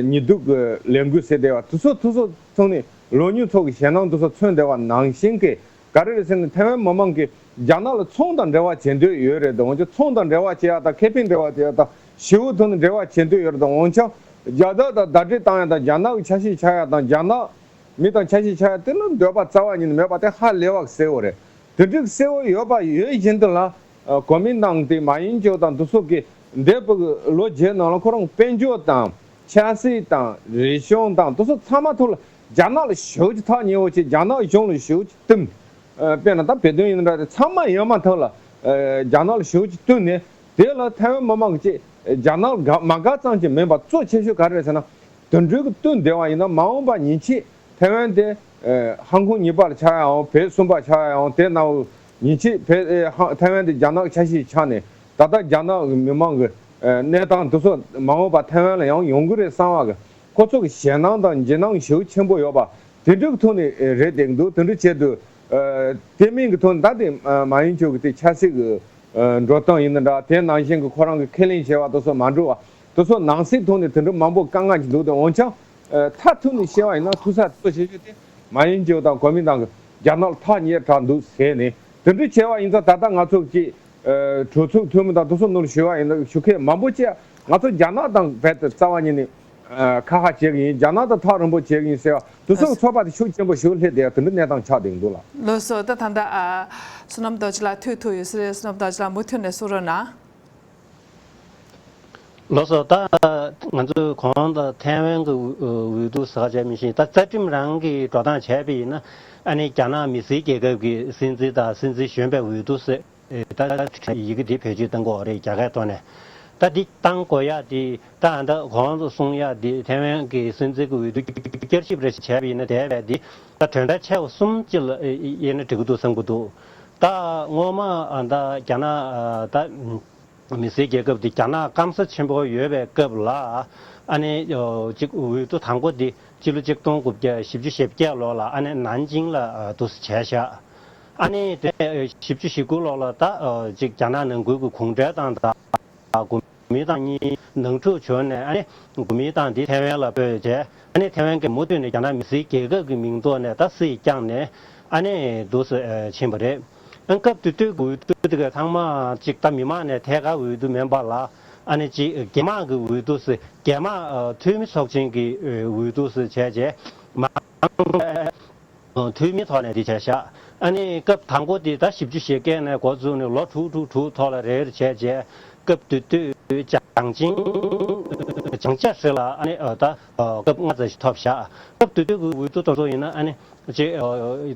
ཉི་གདུགས་ཀྱི་ལས་འགུལ་ཟེར་བསྡད་པ་དེ་ཚོ་དེ་ཚོ་ཚང་ནས་ལོ་ཉུང་ཚོ་གི་ཞེད་སྣང་དེ་ཚོ་མཚོན་བསྡད་པ་ནང་བཞིན་གྱི་ག་རེ་རེད་ཟེར་ན་ཐའེ་ཝན་མི་མང་གིས་རྒྱ་ནག་ལ་ཚོང་དང་འབྲེལ་བ་བྱེད་འདོད་ཡོད་རེད་དང་འོན་ཀྱང་ཚོང་དང་འབྲེལ་བ་བྱེད་ཡ་དང་ཁེ་ཕན་འབྲེལ་བ་བྱེད་ཡ་དང་ཞི་བའི་ཐོག་ནས་འབྲེལ་བ་བྱེད་འདོད་ཡོད་རེད་དང་འོན་ཀྱང་རྒྱ་ནག་དང་ཟླ་སྒྲིལ་བཏང་ཡ་དང་རྒྱ་ནག་གི་ཆ་ཤས་ཆགས་ཡ་དང་རྒྱ་ནག་མི་དང་ཆ་ཤས་ཆགས་ཡ་དེ་ལ་འདོད་པ་རྩ་བ་ཉིད་ནས་མེད་པ་དེ་ཧ་ལས་པ་གསལ་བོ་རེད། དེ་འདྲའི་གསལ་བོ་ཡོད་པ་ཡོད་བཞིན་དུ་ལ་གོ་མིན་ཏང་དེ་མ་ཡིན་ཅོག་དང་དེ་ཚོ་གི་འདས་པའི་ལོ་བརྒྱད་ནང་ལ་ཁོ་རང་དཔལ་འབྱོར་དང་ཆབ་སྲིད་དང་རིག་གཞུང་དང་དེ་ཚོ་ཚང་མ་ཐོག་ལ་རྒྱ་ནག་ལ་ཞེ་པོ་ཅིག་ཐག་ཉེ་བོ་བྱས་རྒྱ་ནག་གཞུང་ལ་ཞེ་པོ་ཅིག་བསྟིམ། དཔེར་ན་ད་བོད་དོན་ཡིན་ན་འདྲ་དེ་ཚང་མ་ཡོད་མ་ཐག་ལ་ ཨ་རྒྱ་ནག་ལ་ཞེ་པོ་ཅིག་བསྟུན་ནས། དེ་ལ་ཐའེ་ཝན་མི་མང་གི་ཅིག་རྒྱ་ནག་ལ་དགའ་མ་དགའ་ཙམ་ཅིག་མིན་པར་གཙོ་ཆེ་ཤོས་ག་རེ་རེད་ཟེར་ན། དེ་འདྲའི་གི་བསྟུན་བསྡད་པ་ཡིན་ན། མ་འོངས་པ་ཉིན་ཕྱེད་ཐའེ་ཝན་དེ་ཨ་ཧང་ཀོང་གཉིས་པ་ལ་ཆགས་ཡ་ཡང་། བོད་གསུམ་པ་ཆགས་ཡ་ཡང་། དེ་ནང་ཉིན་ཕྱེད་བོད་ཨ་ཧང་ཐའེ་ཝན་དེ་རྒྱ་ནག་གི་ཆ་ཤས་ཆགས་ནས། ད་ལྟ་རྒྱ་ནག་གི་མི་མང་གི་ཨ་གནས་སྟངས་དེ་ཚོ་མ་འོངས་པ་ཐའེ་ཝན་ལ་ཡང་ཡོང་གི་རེད་བསམ་པ་གི། ཁོ་ཚོ་གི་ཞེད་སྣང་དང་འཇིགས་སྣང་ཞེ་པོ་ཆེན་པོ་ཡོད་པ་དེ་འདྲའི་གི་ཐོག་ནས་རེད་བསྡད་ཀྱི་འདུག་དེ་འདྲ་བྱས་དུས། ཨ་དེ་མིན་གྱི་ཐོག་ནས་ད་དེ་ཨ་མ་ཡིན་ཅོ་གི་དེ་ཆབ་སྲིད་ཀྱི་ཨ་འགྲོ་སྟངས་ཡིན་ན་འདྲ། དེ་ནང་བཞིན་གྱི་ཁོ་རང་གི་ཁས་ལེན་བྱས་པ་དེ་ཚོ་མ་འགྲུབ་པ་དེ་ཚོ་ནང་གསེས་ཐོག་ནས་དེ་འདྲ་མང་པོ་དཀའ་ངལ་གྱི་འདུག་དེ་འོན་ཀྱང་ཨ་མཐའ་ཐུག་ནས་བཤད་པ་ཡིན་ན། ཐུག་ས་གཙོ་ཆེ་ཤོས་དེ་མ་ཡིན་ཅོ་དང་གོ་མིན་ཏང་གི་རྒྱ་ནག་ལ་ཐག་ཉེ་དྲགས་འདུག་ཟེར་ནས། དེ་འདྲ་བྱས་པ་ཡིན་ཙང་ད་ལྟ་ང་ཚོ་གི་ཨ་གྲོས་ཚོགས་འཐུས་མི་དང་དེ་ཚོ་ནོར་ཞུ་བ་ཡིན་ན། ཞུ་མཁན་མང་པོ་ཅིག་ང་ཚོ་རྒྱ་ནག་དང་རྦད་དེ་རྩ་བ་ཉིད་ནས་ཨ་ཁ་ཁ་བྱེད་ཀྱི་ཡིན། རྒྱ་ནག་དང་ཐག་རིང་པོ་བྱེད་ཀྱི་ཡིན་ཟེར་བ་དེ་ཚོ་ཚོགས་པ་དེ་ཤུགས་ཆེན་པོ་ཞིག་སླེབས་བསྡད་ཡ་དེ་འདྲ་གནས་སྟངས་ཆགས་བསྡད་འདུག་ལགས། ལགས་སོ། ད་ད་ལྟ་ཨ་བསོད་ནམས་རྡོ་རྗེ་ལགས་ཐུག་ཐུག་ཡོད་ས་རེད། བསོད་ནམས་རྡོ་རྗེ་ལགས་མུ་མཐུད་ནས་གསུང་རོགས་གནང་། ལགས་སོ། ད་ང་ཚོས་གོང་དུ་ཐའེ་ཝན་གྱི་འོས་བསྡུ་ཟེར་བ་བྱས་མི་ཤེས། ད་རྩ་ཁྲིམས་རང་གི་འགྲོ་སྟངས་བྱས་པ་ཡིན་ན། ཨ་ནི་རྒྱ་ནག་མི་སེར་རྒྱལ་ཁབ་ཀྱི་སྲིད་འཛིན་དང་སྲིད་འཛིན་གཞོན་པའི་འོས་བསྡུ་ཟེར། ད་ཡི་གེ་འདི་བེད་སྤྱོད་གཏང་དགོས་རེད། རྒྱ་སྐད་ཐོག་ནས། ད་འདི་གཏང་དགོས་ཡ་དེ་ད་ཨ་ད་གོང་དུ་གསུང་ཡ་དེ་ཐའེ་ཝན་གྱི་སྲིད་འཛིན་གྱི་འོས་བསྡུ་བསྐྱར་ཞིབ་རེ་བྱས་པ་ཡིན་ན། དེ་བས་དེ་ད་དོན་དག་ཆེ་བ་གསུམ་ཅིག་ལ་དབྱེ་ན་འགྲིག་གི་འདུག་བསམ་གྱི་འདུག་ད་སྔོན་མ་ཨ་ད་རྒྱ་ནག་ཨ་ད་མི་སེར་རྒྱལ་ཁབ་དེ་རྒྱ་ནག་སྐམ་ས་ཆེན་པོ་ཡོད་པའི་སྐབས་ལ། ཨ་ནི་ཨོ་གཅིག་འོས་བསྡུ་དང་པོ་དེ་སྤྱི་ལོ་ཆིག་སྟོང་དགུ་བརྒྱ་བཞི་བཅུ་ཞེ་བརྒྱད་ལོ་ལ་ཨ་ནི་ནན་ཅིང་ལ་ཨ་འདུག་སེ་བྱས་བཞག་ཨ་ནི་དེ་བཞི་བཅུ་ཞེ་དགུ་ལོ་ལ་ད་ཨ་གཅིག་རྒྱ་ནག་ནང་ཁུལ་གྱི་གུང་ཁྲན་ཏང་དང་གོ་མིན་ཏང་གཉིས་ནང་འཁྲུག་བྱུང་ནས། ཨ་ནི་གོ་མིན་ཏང་དེ་ཐའེ་ཝན་ལ་སྤོས་བྱས། ཨ་ནི་ཐའེ་ཝན་གྱིས་མུ་མཐུད་ནས་རྒྱ་ནག་མི་སེར་རྒྱལ་ཁབ་ཀྱི་མིང་ཐོག་ནས་ད་སྲིད་བསྐྱངས་ནས། ཨ་ནི་འདུག་སེ་ཕྱིན་པ་རེད། ཨ་སྐབས་དེ་དུས་ཀྱི་འོས་བསྡུ་དེ་ག་ཚང་མ་གཅིག་ད་མི་མང་ནས་ཐད་ཀར་འོས་བསྡུ་མིན་པ་ལ། ཨ་ནི་གཅིག་རྒྱ་དམངས་ཀྱི་འོས་བསྡུ་ཟེར། རྒྱ་དམངས་ཨ་འཐུས་མི་ཚོགས་ཆེན་གྱི་འོས་བསྡུ་ཟེར་བྱས་རྗེས་མང་འཐུས་མིའི་ཐོག་ནས་འདི་བྱས་བཞག་ཨ་ནི་སྐབས་དང་པོ་འདི་ད་བཞི་བཅུ་ཞེ་བརྒྱད་ནས་འགོ་བཙུགས་ནས་ལོ་དྲུག་དྲུག་དྲུག་ཐོག་ལ་རེ་རེ་བྱས་རྗེས། སྐབས་དེ་དུས་བྱང་ཆིངས་བྱང་ཆ་ཧྲི་ལ་ཨ་ནི་ཨ་ད་ཨ་སྐབས་ལྔ་ཙམ་ཞིག་ཐོབ་བཞག་སྐབས་དེ་དུས་ཀྱི་འོས་བསྡུ་དེ་ཚོ་ཡིན་ན། ཨ་ནི་ཅེ་ཨ་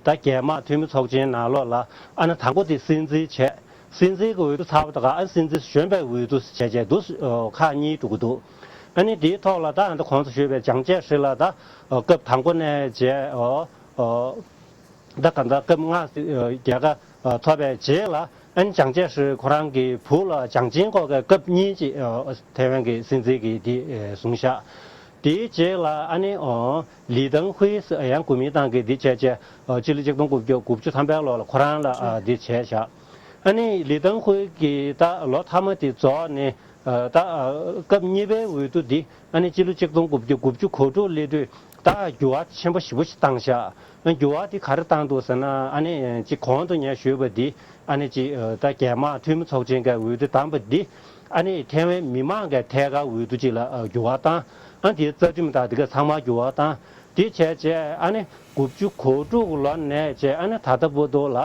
ད་རྒྱ་དམངས་འཐུས་མི་ཚོགས་ཆེན་ནང་ལོགས་ལ་ཨ་ནི་དང་པོ་དེ་སྲིད་འཛིན་བྱས། སྲིད་འཛིན་གྱི་འོས་བསྡུ་ཚར་བ་དང་། ཨ་སྲིད་འཛིན་གཞོན་པའི་འོས་བསྡུ་བྱས་རྗེས་འདུག་ཨ་ཁག་གཉིས་འགྲོ་གི་འདུག་ཨ་ནི་དེའི་ཐོག་ལ་ད་ཨ་ད་གོང་དུ་ཞུས་པའི་བྱང་ཆ་ཧྲི་ལ་ད་ཨ་སྐབས་དང་པོ་ནས་བྱས། ཨོ་ཨོ་ད་ག་ད་སྐབས་ལྔ་རྒྱལ་ཁ་ཐོབ་པའི་རྗེས་ལ། ཨ་ནི་བྱང་ཆ་ཧྲི་ཁོ་རང་གི་བུ་ལ་བྱང་ཆིངས་སྐོར་གྱི་སྐབས་གཉིས་ཅིག་ཨ་ཐའེ་ཝན་གྱི་སྲིད་འཛིན་གྱིས་འདི་བཟུང་བཞག་དེའི་རྗེས་ལ་ཨ་ནི་ཨོ་ལི་ཏང་ཧུའེ་ཟེར་ཡང་གོ་མིན་ཏང་གིས་འདི་བྱས་རྗེས། ཨ་སྤྱི་ལོ་ཆིག་སྟོང་དགུ་བརྒྱ་དགུ་བཅུ་ཐམ་པའི་ལོ་ལ་ཁོ་རང་ལ་ཨ་འདི་བྱས་བཞག་ཨ་ནི་ལི་ཏང་ཧུའེ་གིས་ད་ལོ་མཐའ་མ་དེ་རྫོགས་ནས། ཨ་ད་ཨ་སྐབས་གཉིས་པའི་འོས་བསྡུ་འདི་ཨ་ནི་སྤྱི་ལོ་ཆིག་སྟོང་དགུ་བརྒྱ་དགུ་བཅུ་གོ་དྲུག་སླེབས་དུས་ད་འགྱུར་བ་ཆེན་པོ་ཞེ་པོ་ཞིག་བཏང་བཞག་འགྱུར་བ་དེ་ག་རེ་བཏང་འདུག་ཟེར་ན། ཨ་ནི་ཅིག་གོང་དུ་ངས་ཞུས་པ་འདི། ཨ་ནི་ཅིག་ཨ་ད་རྒྱ་དམངས་འཐུས་མི་ཚོགས་ཆེན་གྱི་འོས་བསྡུ་བདམས་པ་འདི། ཨ་ནི་ཐའེ་ཝན་མི་མང་གི་ཐད་ཀར་འོས་བསྡུ་ཅིག་ལ་ཨ་འགྱུར་བ་བཏང་། ཨ་དེའི་རྩ་ཁྲིམས་དང་དེ་ག་ཚང་མ་འགྱུར་བ་བཏང་། དེ་བྱས་རྗེས་ཨ་ནི་དགུ་བཅུ་གོ་དྲུག་ལོ་ནས་བྱས། ཨ་ནི་ད་ལྟ་བར་དུ་ལ།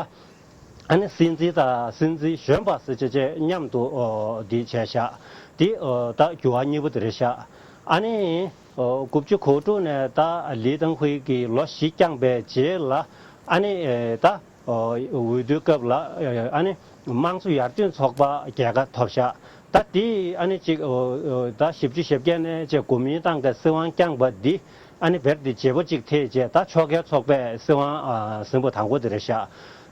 ཨ་ནི་སྲིད་འཛིན་དང་སྲིད་འཛིན་གཞོན་པ་ཟེར་བྱས་བྱས་མཉམ་དུ་ཨོ་འདི་བྱས་བཞག་འདི་ཨོ་ད་འགྱུར་བ་གཉིས་པོ་དེ་རེད་བཞག་ཨ་ནི་ཨོ་དགུ་བཅུ་གོ་དྲུག་ནས་ད་ལི་ཏང་ཧུའེ་གིས་ལོ་བཞི་བསྐྱངས་པའི་རྗེས་ལ། ཨ་ནི་ཨེ་ད་ཨོ་འོས་བསྡུའི་སྐབས་ལ་ཨ་ནི་དམངས་གཙོ་ཡར་ཐོན་ཚོགས་པ་རྒྱལ་ཁ་ཐོབ་བཞག་ད་དེ་ཨ་ནི་གཅིག་ཨོ་ཨོ་ད་བཞི་བཅུ་ཞེ་བརྒྱད་ནས་བྱས་གོ་མིན་ཏང་གི་སྲིད་དབང་བསྐྱངས་པ་འདི། ཨ་ནི་བེར་འདི་བརྗེ་པོ་གཅིག་ཐེབས་རྗེས་ད་ཕྱོགས་འགལ་ཚོགས་པས་སྲིད་དབང་ཨ་ཟིན་པ་དང་པོ་དེ་རེད་བཞག་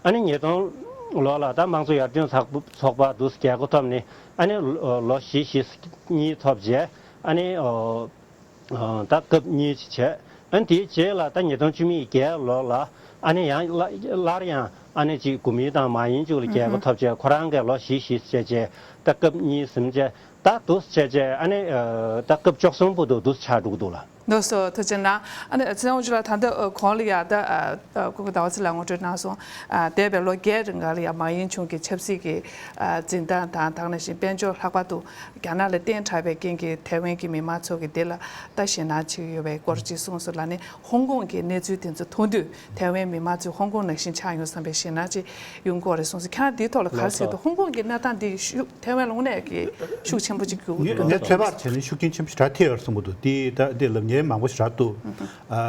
ཨ་ནི་ཉིས་སྟོང་ལོ་ལ་ད་དམངས་གཙོ་ཡར་ཐོན་ཚོགས་པ་འདུག་རྒྱལ་ཁ་ཐོབ་ནས། ཨ་ནི་ལོ་བཞི་བཞི་གཉིས་ཐོབ་རྗེས། ཨ་ནི་ཨོ་ཨོ་ད་སྐབས་གཉིས་ཅིག་བྱས། ཨ་ནི་དེའི་རྗེས་ལ་ད་ཉིས་སྟོང་བཅུ་མེད་བརྒྱད་ལོ་ལ་ཨ་ནི་ཡང་སླར་ཡང་ཨ་ནི་གཅིག་གོ་མིན་ཏང་མ་ཡིན་ཅུག་ལ་རྒྱལ་ཁ་ཐོབ་རྗེས། ཁོ་རང་གིས་ལོ་བཞི་བཞི་བྱས་རྗེས་ད་སྐབས་གཉིས་ཟིན་རྗེས། ད་འདུག་བྱས་རྗེས་ཨ་ནི་ཨ་ད་སྐབས་བཅུ་གསུམ་པོ་དུ་འདུག་ཆགས་འགྲོ་གི་འདུག་ལ། ལགས་སོ། ཐུགས་རྗེ་གནང་། ཨ་ནི་ཚེ་དབང་ཆོས་ལགས། ད་ལྟ་ཨ་གོང་ལ་ཡ་ད་ཨ་ཨ་སྐུ་ངོ་ཟླ་བ་ཚེ་ལགས་ངོ་སྤྲོད་གནང་སོང་། ཨ་འདས་པའི་ལོ་བརྒྱད་རིང་ག་ལ་ཡ་མ་ཡིན་ཁྱོན་གྱི་ཆབ་སྲིད་ཀྱི་ཨ་འཛིན་སྟངས་དང་། དེ་ནང་བཞིན་དཔལ་འབྱོར་ལྷག་པར་དུ་རྒྱ་ནག་ལ་བརྟེན་དྲགས་པའི་རྐྱེན་གྱིས་ཐའེ་ཝན་གྱི་མི་མང་ཚོ་གི་དེ་ལ་ད་ཞེད་སྣང་བྱེད་ཀྱི་ཡོད་པའི་སྐོར་ཅིག་གསུངས་སོང་ལ། ཨ་ནི་ཧོང་ཀོང་གི་གནས་ཚུལ་དེ་ཚོ་མཐོང་དུས། ཐའེ་ཝན་མི་མང་ཚོས་ཧོང་ཀོང་ནང་བཞིན་ཆགས་ཡོང་བསམ་པའི་ཞེད་སྣང་ཅིག་ཡོང་གི་ཡོད་རེད་གསུངས་སོང་། ཁྱེད་རང་འདིའི་ཐོག་ལ་ག་རེ་ཟེར་འདུག་ཧོང་ཀོང་གི་གནས་སྟངས་འདི་ཤུགས་ཐའེ་ཝན་ལ་དངོས་གནས་ཀྱི་ཤུགས་ཆེན་པོ་ཅིག་གྱུར་གྱི་འདུག་ངས་ངས་ཚོད་དཔག་བྱས་ན་ཤུགས་རྐྱེན་ཆེན་པོ་ཞེ་དྲག་ཐེབས་ཡོད་རེད་བསམ་གྱི་འདུག་དེ་ད་དེ་ལབ། གཞན་མང་པོ་ཞིག་རག་འདུག་ཨ་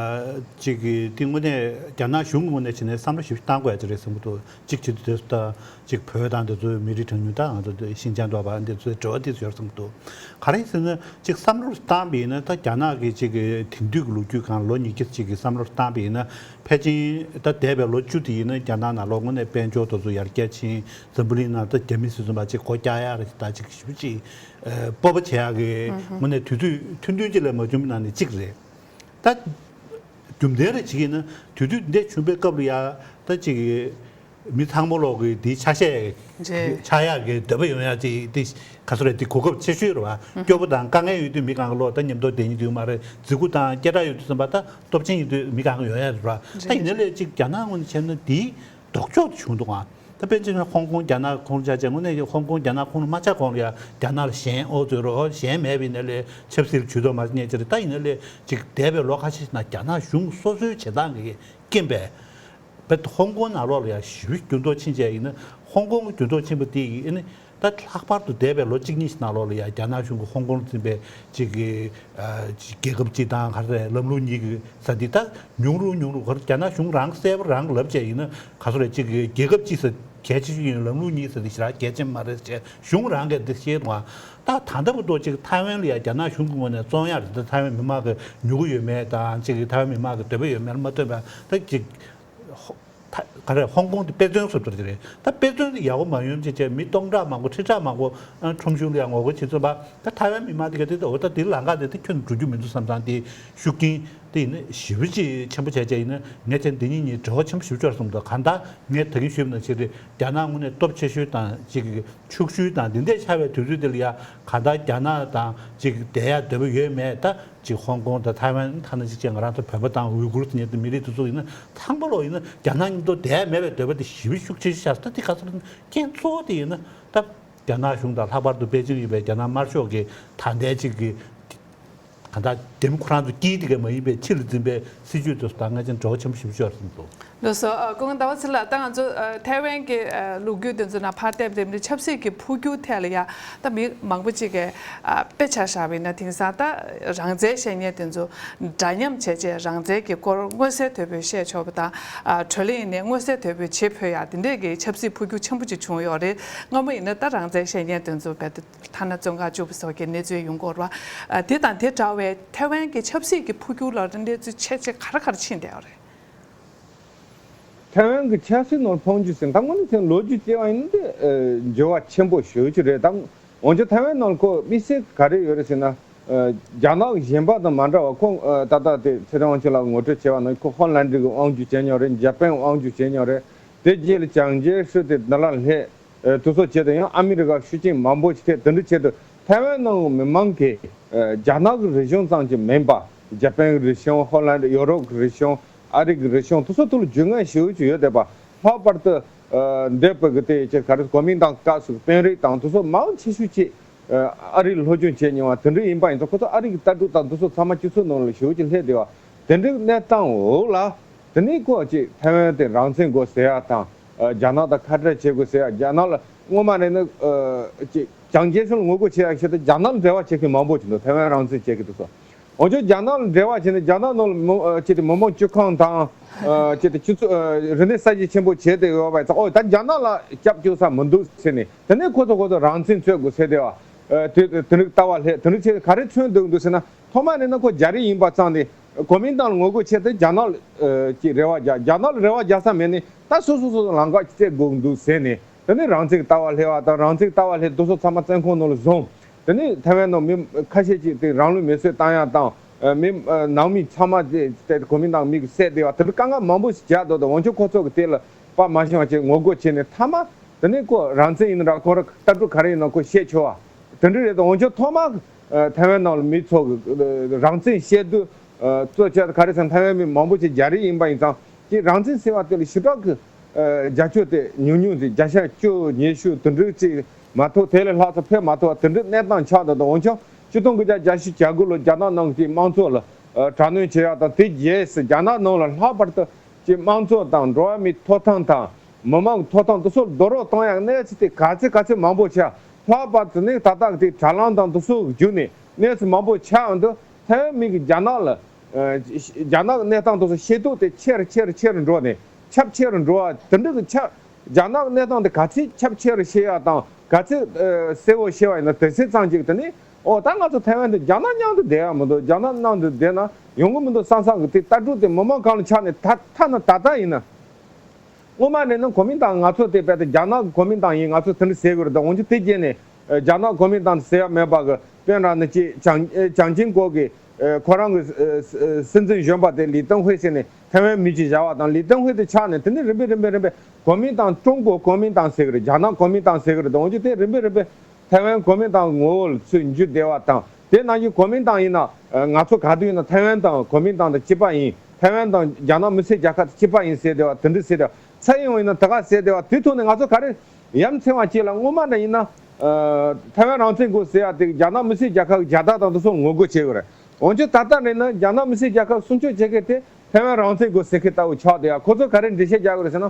ཅིག་གི་དེ་དངོས་གནས་རྒྱ་ནག་གཞུང་གི་ངོས་ནས་བྱས་ནས་བསམ་བློ་ཞིབ་བཏང་དགོས་ཡ་ཅིག་རེད་བསམ་གྱི་འདུག་གཅིག་བྱེད་དུས་དེ་ད་ཅིག་བོད་དང་དེ་ཚོའི་མི་རིགས་གྲངས་ཉུང་དང་ང་ཚོ་ཤིན་ཅང་འདྲ་བ་འདི་ཚོའི་འབྲེལ་བ་དེ་ཚོ་ཡོད་བསམ་གྱི་འདུག་ག་རེ་ཟེར་ན་ཅིག་བསམ་བློ་བཏང་བ་ཡིན་ན་ད་རྒྱ་ནག་གི་ཅིག་གི་དེང་དུས་ཀྱི་ལོ་རྒྱུས་སྒང་ལོ་ཉིས་བརྒྱ་ཅིག་གི་བསམ་བློ་བཏང་བ་ཡིན་ན་ཕལ་ཆེར་ད་འདས་པའི་ལོ་བཅུ་དེ་ཡིན་ན་རྒྱ་ནག་ནང་ལོགས་དངོས་གནས་དཔལ་འབྱོར་དེ་ཚོ་ཡར་རྒྱས་ཕྱིན། འཛམ་བུ་གླིང་ནང་ད་རྒྱ་མི་སུ་ཚོ་མ་ཅིག་སྒོ་རྒྱག་ཡག་རེད། ད་ཅིག་ཞེ་པོ་ཅིག་ཨ་སྤོབས་པ་བྱེད་ཡག་གི་དངོས་གནས་དུས་ཚོད་ཐུང་ཐུང་ཅིག་ལས་མ་བྱུང་བའི་ནང་ནས་གཅིག་རེད། ད་རྒྱུ་མཚན་རེ་བྱེད་ཀྱི་ན་དུས་ཚོད་འདི་བྱུང་བའི་སྐབས་ལ་ཡ་ད་ཅིག་མི་ཚང་མ་ལོག་གི་དེའི་ཆ་ཤས་རྗེས། ཆགས་ཡག་གི་འདོད་པ་ཡོང་ཡག་ཅིག་དེ་ག་ཚོད་རེད། དེ་གོ་སྐབས་ཆེ་ཤོས་རེད་བ། སྐྱོ་པོ་དང་དཀའ་ངལ་ཡོད་དུས་མི་གང་ག་ལོག་ད་མཉམ་དུ་བསྡད་ཉིན་དུས་མ་རེད། རྫིག་པོ་དང་སྐད་གྲགས་ཡོད་དུས་ཙམ་པ་ད་སྟོབས་ཆེན་ཡིན་དུས་མི་གང་ག་ཡོང་ཡག་རེད་བ། ད་ཡིན་ན་ལས་ཅིག་རྒྱ་ནག་ངོས་ནས་བྱས་ན་དེའི་ལྡོག་ཕྱོགས་དེ་བྱུང་འདུག་ཨ། ད་དཔེར་ན་ཧོང་ཀོང་རྒྱ་ནག་ཁོངས་ཆ་བྱས་དངོས་གནས་ཧོང་ཀོང་རྒྱ་ནག་ཁོངས་ལ་མ་ཆགས་གོང་ལ་ཡ་རྒྱ་ནག་ལ་ཞེན་ཨོ་ཚོད་རོ་ཞེན་མེད་པའི་ནས་ལས་ཆབ་སྲིད་ལ་ཇུས་གཏོགས་མ་བྱས་ཅི་རེད། ད་ཡིན་ན་ལས་ཅིག་འདས་པའི་ལོ་ཁ་ཤས་ཤིག་ནང་རྒྱ་ནག་གཞུང་སོ་སོའི་བྱེད་སྟངས་ཀྱི་རྐྱེན་པས། བེད་ཧོང་ཀོང་ནང་ལོགས་ལ་ཡང་ཞི་བའི་འགྱུར་ལྡོག་ཕྱིན་བྱས་ཡིན་ན་ཧོང་ཀོང་གི་འགྱུར་ལྡོག་ཕྱིན་པ་དེ་ཡིས་ཨ་ནི་ད་ལྷག་པར་དུ་འདས་པའི་ལོ་གཅིག་གཉིས་ཤིག་ནང་ལོགས་ལ་ཡང་རྒྱ་ནག་གཞུང་གིས་ཧོང་ཀོང་ལ་འཛིན་པའི་ཅིག་གི་ཨ་ཅིག་རྒྱལ་ཁབ་སྤྱི་དང་ག་རེ་ལམ་ལུགས་གཉིས་ཀྱི་ས་འདི་ད་ཉུང་རུ་ཉུང་རུ་ག་རེ་རྒྱ་ནག་གཞུང་རང་གསལ་པོ་རང་ལབ་བྱས་ཡིན་ན་ག་ཚོད་རེད། ཅིག་གི་རྒྱལ་ཁབ་སྤྱི་ས་གལ་ཆེ་ཤོས་ཡིན། ལམ་ལུགས་གཉིས་ས་འདི་ཞེ་དྲག་གལ་ཆེན་མ་རེད་ཅེས་གཞུང་རང་གིས་འདི་བཤད་འདུག་ད་ད་ལྟ་བར་དུ་ཅིག་ཐའེ་ཝན་ལ་ཡང་རྒྱ་ནག་གཞུང་གི་ངོས་ནས་བཙོང་ཡག་རེད། ད་ཐའེ་ཝན་མི་མང་གི་མྱུ་གུ་ཡོད་མེད་དང་ཅིག་ཐའེ་ཝན་མི་མང་གི་འདོད་པ་ཡོད་མེད་ལ་མ་ལྟོས་པར་ད་ཅིག་ཧོ་ད་ག་རེ་ཧོང་ཀོང་དེ་དཔེ་མཚོན་བཟོ་འདྲ་ཅིག་རེད། ད་དཔེ་མཚོན་དེ་ཡག་པོ་མ་ཡོང་ཅེས་བྱས་མི་སྟོང་ཕྲག་མང་པོ་ཁྲི་ཕྲག་མང་པོ་ཨ་ཁྲོམ་གཞུང་ལ་ཡང་ངོ་རྒོལ་བྱེད་ཚུལ་པ་ད་ཐའེ་ཝན་མི་མང་དེ་ག་དེ་ད་འོ་ད་དེ་ལམ་ཁ་དེ་དེ་ཁྱོན་འགྲོ་རྒྱུ་མི་འདུག་བསམ་སྟངས་དེ་ཤུགས་རྐྱེན་དེ་ཡིན་ན་ཞེ་པོ་ཅིག་ཆེན་པོ་བྱས་བྱས་ཡིན་ན་ངས་བྱས་འདི་གཉིས་གཉིས་འབྲེལ་བ་ཆེན་པོ་ཞེ་པོ་ཅིག་ཡོད་བསམ་འདུག་གང་ལྟར་ངས་ད་གིན་ཞུས་པ་ནང་བཞིན་རེད། རྒྱ་ནག་དངོས་གནས་སྟོབས་ཆེ་ཤོས་དང་ཅིག་ཕྱུག་ཤོས་དང་འདི་འདྲས་ཆགས་པའི་དུས་ཚོད་དེ་ལ་ཡ་གང་ལྟར་རྒྱ་ནག་དང་ཅིག་བསྡད་ཡ་འདོད་པ་ཡོད་མེད་ད་ཅིག་ཧོང་ཀོང་དང་ཐའེ་ཝན་ཐ་ན་ཅིག་བྱས་ང་རང་ཚོ་བོད་པ་དང་ཝུའི་གུར་ཟེར་མཁན་དེ་མི་རིགས་དེ་ཚོ་ཡིན་ན་ཚང་མ་ལོག་ཡིན་ན་རྒྱ་ནག་མཉམ་དུ་བསྡད་ཡ་མེད་པའི་འདོད་པ་དེ་ཞེ་པོ་ཤུགས་ཆེ་ཤོས་ཆགས་སོང་། ད་དེ་ག་ཚོད་རྐྱེན་གཙོ་བོ་དེ་ཡིན་ན་ད་རྒྱ་ནག་གཞུང་དང་ལྷག་པར་དུ་པེ་ཅིང་ཡོད་པའི་རྒྱ་ནག་དམར་ཤོག་གི་ད་ལྟའི་ཅིག་གི་གང་ལྟར་རྒྱ་མི་ཁོ་རང་ཚོ་དཀྱིལ་དེ་ག་མ་ཡིན་པའི་ཕྱི་ལ་འཛིན་པའི་སྲིད་ཇུས་དེ་ཚོ་དང་ང་ཅན་འབྲེལ་བ་ཆེན་པོ་ཞེ་པོ་ཅིག་ཡོད་རེད་བསམ་འདུག་ལགས་སོ། ཨ་སྐུ་ངོ་ཟླ་བ་ཚེ་ལགས། ད་ང་ཚོ་ཨ་ཐའེ་ཝན་གྱི་ཨ་ལོ་རྒྱུས་དེ་ཚོ་ནང་ཕར་བལྟས་པ་དེ་ཆབ་སྲིད་ཀྱི་འཕོ་འགྱུར་ཐད་ལ་ཡ་ད་མི་མང་པོ་ཅིག་གིས་ཨ་དཔེ་ཆ་བཞག་པ་ཡིན་ན་དེང་སང་ད་རང་བཙན་བཤད་མཁན་དེ་ཚོ་འདྲ་མཉམ་བྱས་བྱས་རང་བཙན་གྱི་སྐོར་མངོན་གསལ་དོད་པོས་བཤད་ཆོག་པ་དང་ཨ་བགྲོ་གླེང་ནས་མངོན་གསལ་དོད་པོས་བྱེད་ཕོད་ཡ་དེ་འདྲས་ཀྱི་ཆབ་སྲིད་འཕོ་འགྱུར་ཆེན་པོ་ཅིག་བྱུང་ཡོད་རེད། སྔ་མོ་ཡིན་ན་ད་རང་བཙན་བཤད་མཁན་དེ་ཚོ་བལ་ཐ་ན་བཙོན་ཁང་བཅུག་པ་སོགས་ཀྱི་གནས་ཚུལ་ཡོང་གི་ཡོད་རེད་བ། ཨ་དེ་དང་དེ་འདྲ་བའི་ཐའེ་ཝན་གྱི་ཆབ་སྲིད་ཀྱི་འཕོ་འགྱུར་ལ་གནས་ཚུལ་ཆེ་ཆེ་ག་རེ་ག་རེ་ཕྱིན་བསྡད་ཡོད་རེད། ཐའེ་ཝན་གྱི་ཆབ་སྲིད་ནང་འཕོ་འགྱུར་ཟེར་ད་དངོས་གནས་བྱས་ན་ལོ་རྒྱུས་བལྟས་པ་ཡིན་ན་དེ་ཨ་འགྱུར་བ་ཆེན་པོ་ཞེ་པོ་ཅིག་རེད། ད་འོན་ཀྱང་ཐའེ་ཝན་ནང་ཁོ་དམིགས་བསལ་ག་རེ་ཡོད་རེད་ཟེར་ན། ཨ་རྒྱ་ནག་གཞན་པ་དང་མ་འདྲ་བ་ཁོ་ཨ་ད་ལྟ་དེ་ཚེ་རིང་དབང་ཕྱུག་ལགས་ངོ་སྤྲོད་བྱས་པ་ནང་ཁོ་ཧོ་ལན་ཌི་གི་དབང་སྒྱུར་བྱས་མྱོང་རེད། འཇར་པན་དབང་སྒྱུར་བྱས་མྱོང་རེད། དེ་རྗེས་ལ་ཅང་ཅེ་ཧྲི་དེ་འདི་ལ་སླེབས། ཨ་དེ་ཚོ་བྱས་ཏེ་ཡང་ཨ་མི་རི་ཀ་ཤུགས་རྐྱེན་མང་པོ་ཞིག་ཐེབས། དེ་འདྲ་བྱས་ཏེ་ཐའེ་ཝན་ནང་གི་མི་མང་གིས་ཨ་རྒྱ་ནག་གི་རིག་གཞུང་ཙམ་གྱིས་མིན་པ་འཇར་པན་གྱི་རིག་གཞུང་། ཧོ་ལན་ཌི་ཡོ་རོབ་ཀྱི་རིག་གཞུང་། ཨ་རི་གི་རིག་གཞུང་དེ་ཚོ་ཐོག་ལ་རྒྱུས་མངའ་ཞེ་པོ་ཅིག་ཡོད་བསྡད་པ། ལྷག་པར་དུ་ཨ་འདས་པའི་གི་དེ་ཅིག་ག་རེ་གོ་མིན་ཏང་སྐབས་སུ་དཔོན་རིགས་དང་དེ་ཚོ་མང་ཆེ་ཤོས་ཅིག་ཨ་ཨ་རི་ལ་སློབ་སྦྱོང་བྱས་མྱོང་བ་དེ་འདྲ་ཡིན་པ་ཡིན་ཙང་ཁོ་ཚོ་ཨ་རི་གི་ལྟ་གྲུབ་དང་དེ་ཚོ་ཚང་མ་སྤྱི་ཚོགས་ནང་ལ་ཞེ་པོ་ཅིག་སླེབས་བསྡད་པ། དེ་འདྲའི་གནས་སྟངས་འོག་ལ། དེ་ནས་ཁོ་ཅིག་ཐའེ་ཝན་དེ་རང་བཙན་དགོས་ཟེར་ཡ་དང་། ཨ་རྒྱ་ནག་དང་ཁ་བྲལ་བྱེད་དགོས་ཟེར་ཡ། རྒྱ་ནག་ལ་སྔོན་མ་རེད་ན་ཨ་ཅིག་ཅང་ཅེ་ཧྲི་ལ་ངོ་རྒོལ་བྱེད་ཡ་ཆེད་དུ་རྒྱ་ནག་ལ་འབྲེལ་བ་བྱེད་མཁན་མང་པོ་ཅིག་འདུག་ཐའེ་ཝན་རང་བཙན་བྱེད་མཁན་དེ་ཚོ། འོན་ཀྱང་རྒྱ་ནག་ལ་འབྲེལ་བ་བྱས་ནས་རྒྱ་ནག་ནང་ལ་མི་ཨ་ཅིག་དེ་མི་མང་སྤྱི་ཁང་དང་། ཨ་ཅིག་དེ་སྤྱི་ཚོགས་ཨ་རིག་གནས་གསར་བརྗེ་ཆེན་པོ་བྱས་ཏེ་ཡོད་པ་ཡིན་ཙང་། ཨོ་ད་རྒྱ་ནག་ལ་སྐྱབས་བཅོལ་ས་མི་འདུག་ཟེར་ནས། དེ་ནས་ཁོ་ཚོ་ཁོ་ཚོ་རང་བཙན་རྩོད་དགོས་ཟེར་བསྡད་པ། ཨ་དེ་དེ་རིགས་ལྟ་བ་སླེབས། དེ་རིགས་བྱས་ག་རེ་མཚོན་འདུག་འདུག་ཟེར་ན། ཐོག་མ་རེད་ན་ཁོ་རྒྱ་རིགས་ཡིན་པ་ཙང་ནས་གོ་མིན་ཏང་ལ་ངོ་རྒོལ་བྱས་ཏེ་རྒྱ་ནག་ལ་ཨ་ཅིག་རེ་བ་རྒྱག་རྒྱ་ནག་ལ་རེ་བ་རྒྱག་ས་མེད་ནས་ད་སོ་སོ་སོ་སོ་ལམ་ཁ་ཅིག་བཙལ་དགོས་འདུག་ཟེར་ནས། དེ་ནས་རང་བཙན་གྱི་ལྟ་བ་སླེབས་པ་དང་། རང་བཙན་གྱི་ལྟ་བ་སླེབས། དེ་ཚོ་ཚང་མ་བཙོན་ཁང་ནང་ལ་བཟུང་། དེ་ནས་ཐའེ་ཝན་ནང་མི་ཁ་ཤས་ཅིག་དེ་རང་ལུས་མེར་སྲེག་བཏང་ཡ་དང་། ཨ་མི་ཨ་ནང་མི་ཚང་མ་དེ་དེ་གོ་མིན་ཏང་མི་གིས་བསད་བསྡད་པ་དེ་འདྲ་དཀའ་ངལ་མང་པོ་ཞིག་བརྒྱབ་འདུག་ད་འོན་ཀྱང་ཁོ་ཚོ་གིས་དེ་ལ་དཔའ་མ་ཞུམ་པ་བྱས་ངོ་རྒོལ་བྱས་ནས་མཐའ་མ། དེ་ནས་ཁོ་རང་བཙན་ཡིན་ན་འདྲ། ཁོ་རང་ལྟ་གྲུབ་ག་རེ་ཡིན་ན་ཁོ་བཤད་ཆོག་པ་དེ་འདྲ་རེད། ད་འོན་ཀྱང་ཐོག་མར་ཨ་ཐའེ་ཝན་ནང་ལ་མི་ཚོ་གི་ཨ་རང་བཙན་བཤད་དུས་ཨ་གཙོ་ཆེ་ག་རེ་ཟེར་ན། ཐའེ་ཝན་མི་མང་པོ་ཅིག་རྒྱ་རིགས་ཡིན་པ་ཡིན་ཙང་། ཅིག་རང་བཙན་ཟེར་བ་དེ་ལ་ཞེ་དྲག་གི་ཨ་རྒྱ་ཁྱོན་དེ་ཉུང་ཉུང་ཅིག་བརྒྱ་ཆ་བཅུ་ཉི་ཤུ་དེ་འདྲ་ཅིག་མ་གཏོགས་དེ་ལས་ལྷག་ཙམ་ཕེབས་མ་ཐུབ་པ་དེ་འདྲའི་གནས་སྟངས་ཆགས་འདུག་ད་འོན་ཀྱང་ཆིག་སྟོང་དགུ་བརྒྱ་བརྒྱད་ཅུ་གྱ་དགུ་ལོ་རྒྱ་ནག་ནང་གི་དམངས་གཙོ་ལ་ཨ་དྲག་གནོན་བྱེད་ཡག་དང་། དེ་རྗེས་སུ་རྒྱ་ནག་ནང་ལ་ལྷག་པར་དུ་ཅིག་དམངས་གཙོ་དང་འགྲོ་བ་མིའི་ཐོབ་ཐང་དང་མི་མང་གི་ཐོབ་ཐང་དེ་ཚོར་རྡོག་རོལ་གཏོང་ཡག་གནས་ཚུལ་དེ་ག་ཚོད་ག་ཚོད་མང་པོ་ཆགས། ལྷག་པར་དུ་ནི་ད་ལྟ་གི་དེ་དྲ་ལམ་དང་དེ་ཚོ་བརྒྱུད་ནས་གནས་ཚུལ་མང་པོ་ཆགས་འདུག་ཐའེ་ཝན་མི་གིས་རྒྱ་ནག་ལ་ཨ་རྒྱ་ནག་གི་གནས་སྟངས་དེ་ཚོ་ཤེས་རྟོགས་དེ་ཆེ་རུ་ཆེ་རུ་ཆེ་རུ་འགྲོ་ནས་ཁྱབ་ཆེ་རུ་འགྲོ་བ་དེ་འདྲ་གི་ཁྱབ། རྒྱ་ནག་གི་གནས་སྟངས་དེ་ག་ཚད་ཁྱབ་ཆེ་རུ་ཤེས་ཡ་དང་ག་ཚད་ཨ་གསལ་བོ་ཤེས་པ་ཡིན་ན་དེ་ཚད་ཙམ་ཅིག་དེ་ནས་ཨོ་ད་ང་ཚོ་ཐའེ་ཝན་དེ་རྒྱ་ནག་མཉམ་དུ་བསྡད་ཡ་མི་འདུག་རྒྱ་ནག་མཉམ་དུ་བསྡད་ན་ཡོང་གི་མི་འདུག་བསམ་བསམ་གི་དེ་ལྟ་གྲུབ་དེ་མི་མང་གང་ལ་ཆགས་ནས་ད་ཐ་ན་ད་ལྟ་ཡིན་ན། སྔོན་མ་ནས་ནི་གོ་མིན་ཏང་ང་ཚོ་དེ་རྦད་དེ་རྒྱ་ནག་གི་གོ་མིན་ཏང་ཡིན་ང་ཚོ་དེ་འདྲ་ཟེར་གི་རེད་དོ། འོན་ཀྱང་དེ་རྗེས་ནས་རྒྱ་ནག་གོ་མིན་ཏང་དེ་ཟེར་ཡ་མེད་པ་གི་དཔེར་ན་ནི་ཅིག་ཅང་ཅང་ཅིང་གོ་གི་ཁོ་རང་གི་སྲིད་འཛིན་གཞོན་པ་དེ་ལི་ཏེང་ཧུའེ་ཟེར་ནས་ཐའེ་ཝན་མི་གཅིག་བཞག་པ་དང་ལི་ཏེང་ཧུའེ་དེ་ཆགས་ནས་དེ་ནས་རིམ་པས་རིམ་པས་རིམ་པས་གོ་མིན་ཏང་ཀྲུང་གོ་གོ་མིན་ཏང་ཟེར་གི་རེད། རྒྱ་ནག་གོ་མིན་ཏང་ཟེར་གི་རེད་དོ། འོན་ཀྱང་དེ་རིམ་པས་རིམ་པས། ཐའེ་ཝན་གོ་མིན་ཏང་གི་ངོ་བོ་ལ་ཚུར་འགྱུར་བསྡད་པ་དང་དེ་ནང་བཞིན་གོ་མིན་ཏང་ཡིན་ན་ང་ཚོ་ག་དུས་ཡིན་ན་ཐའེ་ཝན་དང་གོ་མིན་ཏང་དང་གཅིག་པ་ཡིན། ཐའེ་ཝན་དང་རྒྱ་ནག་མི་སེར་རྒྱལ་ཁབ་དང་གཅིག་པ་ཡིན་ཟེར་བསྡད་པ་དེ་འདྲ་ཟེར་བསྡད་པ་ཚ་ཡིན་འོང་ཡིན་ན་ད་ག་ཟེར་བསྡད་པ་དེ་ཐོག་ནས་ང་ཚོ་ག་རེ་ཡ་མཚན་པ་ཅིག་ལ་སྔོན་མ་འདྲ་ཡིན་ན་ཐའེ་ཝན་རང་བཙན་དགོས་ཟེར་ཡ་དེ་རྒྱ་ནག་མི་སེར་རྒྱལ་ཁབ་ཀྱི་རྒྱལ་དར་དང་དེ་ཚོ་ངོ་རྒོལ་བྱེད་དགོས་རེད། འོན་ཀྱང་ད་ལྟ་ནས་ན་རྒྱ་ནག་མི་སེར་རྒྱལ་ཁབ་སྲུང་སྐྱོབ་བྱེད་མཁན་དེ་ཐའེ་ཝན་རང་བཙན་དགོས་ཟེར་མཁན་ལྟ་བུ་ཆགས་བསྡད་ཡ། ཁོ་ཚོ་ག་རེ་འགྲེལ་བཤད་རྒྱག་དགོས་རེད་ཟེར་ན།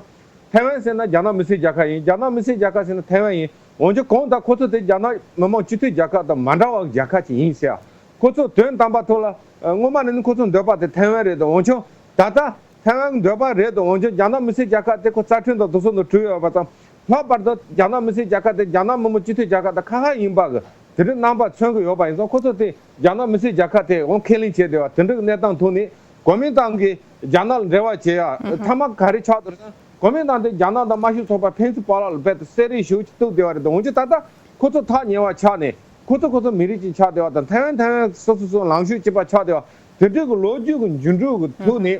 ཐའེ་ཝན་ཟེར་ན་རྒྱ་ནག་མི་སེར་རྒྱལ་ཁབ་ཡིན། རྒྱ་ནག་མི་སེར་རྒྱལ་ཁབ་ཟེར་ན་ཐའེ་ཝན་ཡིན། འོན་ཀྱང་གང་ལྟར་ཁོ་ཚོ་དེ་རྒྱ་ནག་མི་དམངས་སྤྱི་མཐུན་རྒྱལ་ཁབ་དང་མ་འདྲ་བ་རྒྱལ་ཁབ་ཅིག་ཡིན་ཟེར། ཁོ་ཚོ་དོན་དམ་པ་ཐོག་ལ་སྔོན་མ་ནས་ནི་ཁོ་ཚོ་འདོད་པ་དེ་ཐའེ་ཝན་རེད་དོ། འོན་ཀྱང་ད་ལྟ་ཐའེ་ཝན་གྱི་འདོད་པ་རེད་དོ། འོན་ཀྱང་རྒྱ་ནག་མི་སེར་རྒྱལ་ཁབ་དེ་ཁོ་རྩ་ཁྲིམས་དང་དེ་ཚོ་ནང་བྲིས་ཡོད་པ་དང་ལྷག་པར་དུ་རྒྱ་ནག་མི་སེར་རྒྱལ་ཁབ་དེ་རྒྱ་ནག་མི་དམངས་སྤྱི་མཐུན་རྒྱལ་ཁབ་དང་ཁ་ཁ་ཡིན་པ་གི་དེ་འདྲའི་རྣམ་པ་མཚོན་གྱི་ཡོད་པ་ཡིན་ཙང་ཁོ་ཚོ་དེ་རྒྱ་ནག་མི་སེར་རྒྱལ་ཁབ་དེ་འོང་ཁས་ལེན་བྱས་བསྡད་པ་དེ་འདྲའི་གནས་སྟངས་ཐོག་ནས་གོ་མིན་ཏང་གིས་རྒྱ་ནག་ལ་འབྲེལ་བ་བྱེད་ཡ་མཐའ་མ་ག་རེ་ཆགས་འདུག་ཟེར་ན། གོ་མིན་ཏང་དེ་རྒྱ་ནག་དང་དམར་ཤོག་ཚོགས་པ་ཕན་ཚུན་བར་ལ་རྦད་དེ་བསད་རེས་ཞེ་པོ་ཅིག་གཏུགས་བསྡད་པ་རེད་དོ། འོན་ཀྱང་ད་ལྟ་ཁོ་ཚོ་ཐག་ཉེ་བ་ཆགས་ནས་ཁོ་ཚོ་ཁོ་ཚོ་མི་རིགས་ཅིག་ཆགས་བསྡད་པ་དང་ཐའེ་ཝན་ཐའེ་ཝན་སོ་སོ་སོ་ལངས་ཕྱོགས་གཅིག་པ་ཆགས་བསྡད་པ་དེ་འདྲའི་གི་ལོ་རྒྱུས་ཀྱི་འགྱུར་འགྲོས་ཀྱི་ཐོག་ནས་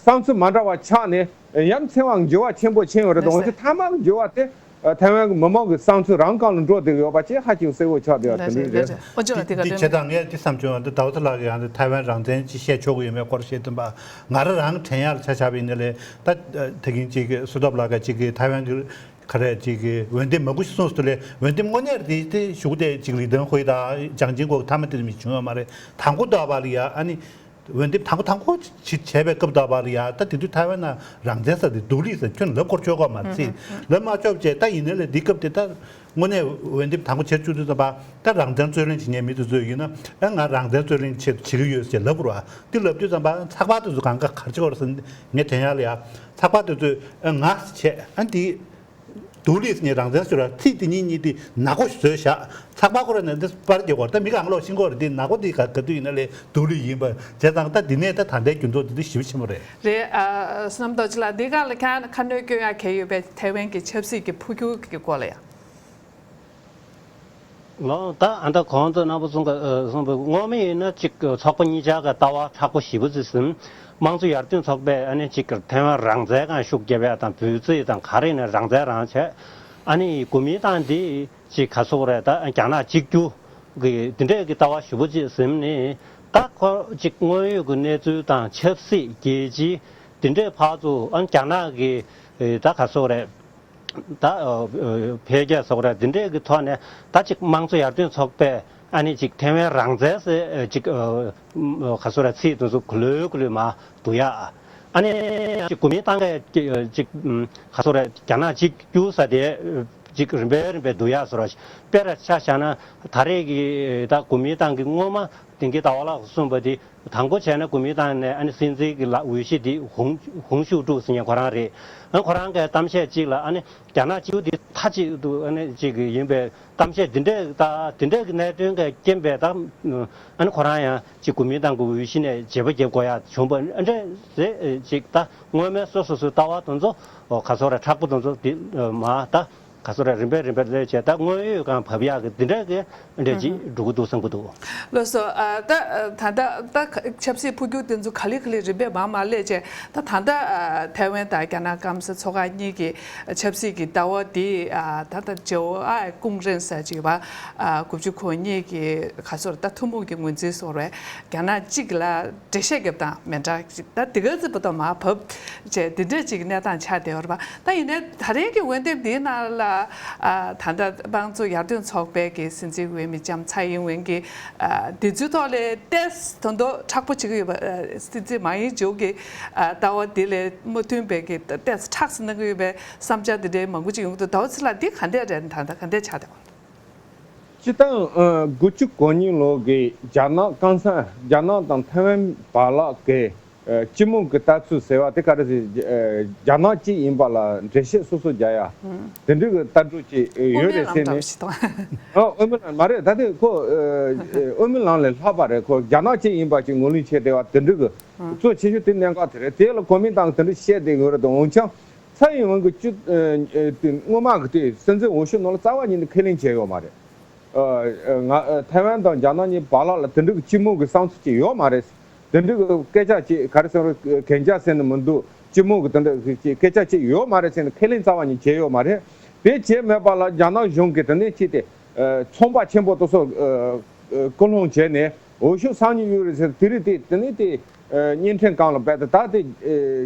བསམ་ཚུལ་མ་འདྲ་བ་ཆགས་ནས་ཡ་མཚན་པ་འགྱུར་བ་ཆེན་པོ་ཕྱིན་ཡོད་རེད་དོ། འོན་ཀྱང་མཐའ་མ་འགྱུར་བ་དེ་ཐའེ་ཝན་གྱི་མི་མང་གི་བསམ་ཚུལ་རང་སྒང་ལ་འགྲོ་བསྡད་ཡོད་པ་ཅིག་ཧ་ཅང་གསལ་བོ་ཆགས་བསྡད་པ་དེ་འདྲ་རེད། ཨོ་ཅོ་ལགས་དེ་ག་འདི་བྱས་ཙང་ངས་འདི་བསམ་བྱུང་བ་འདི་ཟླ་བ་ཚེ་ལགས་ཀྱིས་ཡང་འདི་ཐའེ་ཝན་རང་བཙན་ཅིག་བཤད་ཆོག་གི་ཡོད་མེད་སྐོར་བཤད་དུས་ང་རང་རང་དྲན་ཡག་ལ་ཆ་བཞག་པ་ཡིན་ན་ལས་ད་དེ་གིན་ཅིག་གི་བསོད་ཐབས་ལགས་ཀྱིས་ཅིག་གི་ཐའེ་ཝན་གྱི་ག་རེ་ཅིག་གི་འོས་འདེམས་མང་པོ་ཞིག་སོང་ཟེར་དུས་ལས་འོས་འདེམས་དངོས་གནས་དེ་དེ་ཞུགས་ཏེ་ཅིག་ལི་ཏེན་ཧུའེ་དང་ཅང་ཅིང་གོ་མཐའ་མ་དེ་མི་བྱུང་ཡོད་མ་རེད། དང་པོ་ད་བ་ལ་ཡ་ཨ་ནི། འོས་འདེམས་དང་པོ་དང་པོ་ཅིག་བྱས་པའི་སྐབས་དུ་བ་ལ་ཡ་ད་དེ་དུས་ཐའེ་ཝན་ན་རང་བཙན་ཟེར་དེ་独立ཟེར་ཁྱོན་ལབ་སྐོར་ཆོག་གོ་མ་རེད། ལབ་མ་ཆོག་བྱས་ད་ཡིན་ནའི་ལས་འདི་སྐབས་དེ་ད་དངོས་གནས་འོས་འདེམས་དང་པོ་བྱེད་བཅུག་དུས་ཙམ་པ་ད་རང་བཙན་རྩོད་ལེན་བྱེད་མཁན་མི་དེ་ཚོས་ཡིན་ན་ཨ་ང་རང་བཙན་རྩོད་ལེན་ཆེད་དུ་བྱེད་ཀྱི་ཡོད་ཟེར་ལབ་དགོས་ར། འདི་ལབ་དུས་ཙམ་པ་ཚགས་པར་དེ་ཚོ་གང་ག་གར་ཆོག་ར་ཟེར་ངས་དྲན་ཡག་ལ་ཡ་ཚགས་པར་དེ་ཚོས་ཨ་ང་བྱས་ཨ་འདི།独立ནས་རང་བཙན་ཟེར་བ་ཚིག་དེ་གཉིས་གཉིས་དེ་ནག་པོ་ཞིག་བཟོས་བཞག་ཚགས་པར་ཁོ་ར་ནས་འདི་པར་རྒྱག་གོ་ད་མི་གང་ལོག་ཤིང་གོ་རེད། འདི་ནག་པོ་འདི་ག་ག་དུས་ཡིན་ན་ལས་独立ཡིན་པ་བྱས་ཙང་ད་འདི་ནས་ད་ད་ལྟའི་འགྱུར་ལྡོག་འདི་འདི་ཞེ་པོ་ཆེན་པོ་རེད། རེད། ཨ་བསོད་ནམས་རྡོ་རྗེ་ལགས་འདི་ག་ལ་ཁ་ཁ་སྣོན་སྐྱོན་ཡག་གལ་ཡོད་པའི་ཐའེ་ཝན་གྱི་ཆབ་སྲིད་ཀྱི་འཕོ་འགྱུར་གྱི་སྐོར་ལ་ཡང་། ལོ་ད་ཨ་ད་གོང་དུ་རྣམ་པ་གསུང་ག་གསུང་པའི་སྔོན་མ་ཡིན་ན་གཅིག་ཚོགས་པ་གཉིས་ཆར་ག་ལྟ་བ་མཁྲེགས་པོ་ཞེ་པོ་ཅིག་ཟིན། དམངས་གཙོ་ཡར་ཐོན་ཚོགས་པས་ཨ་ནི་གཅིག་ཐའེ་ཝན་རང་བཙན་སྒང་ཤུགས་རྒྱབ་ཡ་དང་འབོད་ཚིག་དང་ག་རེ་ནས་རང་བཙན་རང་བྱས། ཨ་ནི་གོ་མིན་ཏང་འདི་གཅིག་ག་སོག་རེད་ད་རྒྱ་ནག་གཅིག་གྱུར་གི་འདི་འདྲས་ཀྱི་ལྟ་བ་ཞེ་པོ་ཅིག་ཟིན་ནས་ད་ཁོ་གཅིག་དངོས་ཡོད་ཀྱི་གནས་ཚུལ་དང་ཆབ་སྲིད་རྒྱལ་སྤྱི་འདི་འདྲས་ཕར་ཚུར་ཨ་ནི་རྒྱ་ནག་གི་ད་ག་སོག་རེད། ད་འཕེལ་རྒྱས་སོགས་རེད་འདི་འདྲས་ཀྱི་ཐོག་ནས་ད་ཅིག་དམངས་གཙོ་ཡར་ཐོན་ཚོགས་པས་ཨ་ནི་ཅིག་ཐའེ་ཝན་རང་བཙན་ཟེར་ཅིག་ག་སོགས་རེད་ཚིག་དེ་ཚོ་གུ་ལོས་གུ་ལོས་མ་བསྡུ་ཡ། ཨ་ནི་ཅིག་གོ་མིན་ཏང་གིས་ཅིག་ག་སོགས་རེད་རྒྱ་ནག་གཅིག་གྱུར་ཟེར་དེ་ཅིག་རིམ་པས་རིམ་པས་བསྡུ་ཡ་སོགས་རེད། དཔེར་ཆ་བཞག་ན་ད་རེས་ཀྱི་ད་གོ་མིན་ཏང་གི་སྔོན་མ། དེང་གི་ཟླ་བ་ལགས་གསུངས་པ་དེ་དང་པོ་བྱས་ན་གོ་མིན་ཏང་ནས་ཨ་ནི་སྲིད་འཛིན་གྱི་ལ་འོས་གཞི་དེ་ཧུང་ཧུང་ཞུ་ཀྲུའུ་ཟེར་མཁན་ཁོ་རང་རེད། ཨ་ཁོ་རང་གི་གཏམ་བཤད་གཅིག་ལ་ཨ་ནི་རྒྱ་ནག་གཅིག་པུ་དེ་མཐའ་གཅིག་ཏུ་ཨ་ནི་གཅིག་ཡིན་པའི་གཏམ་བཤད་འདི་འདྲས་ད་དེ་འདྲས་ཀྱི་གནད་དོན་གྱི་རྐྱེན་པས་ད་ཨ་ནི་ཁོ་རང་ཡང་གཅིག་གོ་མིན་ཏང་གི་འོས་གཞི་ནས་བརྗེ་པོ་རྒྱབ་དགོས་ཡ་བྱུང་པ་ཨ་འདྲས་རེད་གཅིག་ད་སྔོན་མའི་སོ་སོ་སོའི་ལྟ་བ་དེ་ཚོ་ག་ཚོད་རེད་མཁྲེགས་པོ་དེ་ཚོ་དེ་མ་ད། ག་ཚོད་རེད་རིམ་པས་རིམ་པས་སླེབས་བྱས་ད་དངོས་ཡོད་གང་བབས་ཡག་གི་འདི་འདྲ་གི་འདྲ་ཅིག་འགྲོ་གི་འདུག་བསམ་གི་འདུག་ལགས་སོ། ཨ་ད་ད་ལྟ་ད་ཆབ་སྲིད་འཕོ་འགྱུར་དེ་ཚོ་ག་ལེ་ག་ལེ་རིམ་པས་མར་མར་སླེབས་བྱས་ད་ད་ལྟ་ཨ་ཐའེ་ཝན་དང་རྒྱ་ནག་སྐམ་ས་མཚོ་ཁ་གཉིས་ཀྱི་ཆབ་སྲིད་ཀྱི་ལྟ་བ་དེ་ཨ་ད་ལྟ་ཇོ་ཨ་ཀུང་རེན་ཟེར་ཅིག་ཡོད་པ་ཨ་དགུ་བཅུ་གོ་གཉིས་ཀྱི་ག་ཚོད་རེད་ད་ཐུན་མོང་གི་ངོས་འཛིན་སོགས་རེད་རྒྱ་ནག་གཅིག་ལ། འགྲེལ་བཤད་རྒྱབ་སྟངས་མི་འདྲ་ཅིག་ད་དེ་ག་ཚོད་བར་དུ་མར་བབས་བྱས་དེ་འདྲ་ཅིག་གནས་སྟངས་ཆགས་བསྡད་ཡོད་རེད་པ། ད་ཡིན་ནའི་ད་རེས་ཀྱི་འོས་འདེམས་འདིའི་ནང་ལ་ཨ་ད་ལྟ་དམངས་གཙོ་ཡར་ཐོན་ཚོགས་པའི་གི་སྲིད་འཛིན་འོས་མི་ལྕམ་ཚའེ་ཡིན་ཝེན་གྱི་ཨ་འདི་ཚོའི་ཐོག་ལ་ཏོག་ཙམ་ད་དུང་མཁྲེགས་པོ་བྱེད་ཀྱི་ཡོད་པ། ཨ་སྲིད་འཛིན་མཱ་ཡིན་ཇོ་གི་ཨ་ལྟ་བ་འདི་ལས་མ་མཐུན་པའི་གི་ཏོག་ཙམ་མཁྲེགས་སུ་གནང་གི་ཡོད་པའི་བསམ་འཆར་འདི་འདྲའི་མང་པོ་ཅིག་ཡོང་གི་འདུག་ཟླ་བ་ཚེ་ལགས་འདི་ག་འདྲས་རེད། ད་ལྟ་ག་འདྲས་ཆགས་བསྡད་པ། སྤྱིར་བཏང་ཨ་དགུ་བཅུ་གོ་གཉིས་ལོ་གི་རྒྱ་ནག་གང་ས་རྒྱ་ནག་དང་ཐའེ་ཝན་བར་ལག་གི་ཨ་སྤྱི་དམངས་ཀྱི་ལྟ་ཚུལ་ཟེར་བ་དེ་ག་རེ་ཟེར། ཨ་རྒྱ་ནག་གཅིག་ཡིན་པ་ལ་འགྲེལ་བཤད་སོ་སོ་རྒྱག་ཡ་དེ་འདྲའི་གི་ལྟ་གྲུབ་ཅིག་ཡོད་རེད་ཟེར་ནས། ཨ་དབུ་མའི་ལམ་མ་རེད། ད་དེ་ཁོ་ཨ་དབུ་མའི་ལམ་ལས་ལྷག་པ་རེད། ཁོ་རྒྱ་ནག་གཅིག་ཡིན་པ་ཅིག་ངོས་ལེན་བྱས་བསྡད་པ་དེ་འདྲའི་གི་གཙོ་ཆེ་ཤོས་དེ་གནད་འགག་དེ་རེད། དེ་ལ་གོ་མིན་ཏང་གི་དེ་འདྲ་བཤད་བསྡད་ཡོད་རེད། དེ་འོན་ཀྱང་ཚའེ་ཡིན་ཝེན་གྱི་སྤྱི་ཨ་ཨ་དེ་སྔོན་མ་གི་དེ་སྲིད་འཛིན་འོས་ཤོག་ནང་ལ་རྩ་བ་ཉིད་ནས་ཁས་ལེན་བྱས་ཡོད་མ་རེད། ཨ་ཨ་ང་ཨ་ཐའེ་ཝན་དང་རྒྱ་ནག་གཉིས་བར་ལག་ལ་དེ་འདྲ་གི་སྤྱི་དམངས་གི་བསམ་ཚུལ་ཅིག་ཡོད་མ་རེད། དེ་འདྲ་གི་སྐད་ཆ་ཅིག་ག་རེ་ཟེར་རོ། གན་རྒྱ་ཟེར་ནས་མི་འདུག་སྤྱི་དམངས་གི་དེ་འདྲ་གི་སྐད་ཆ་ཅིག་ཡོད་མ་རེད་ཟེར་ནས་ཁས་ལེན་རྩ་བ་ཉིད་བྱས་ཡོད་མ་རེད། དེ་བྱས་མེད་པ་ལ་རྒྱ་ནག་གཞུང་གིས་དེ་ནས་ཅིག་དེ་ཨ་ཚོང་པ་ཆེན་པོ་དེ་ཚོ་ཨ་ཨ་སྐུལ་སློང་བྱས་ནས་འོས་ཤོག་སང་ཉིན་ཡོད་རེད་ཟེར། དེ་རིང་དེ་དེ་ནས་དེ་ཨ་བརྙན་འཕྲིན་སྒང་ལ་སྤེལ་ཏེ། ད་དེ་ཨ་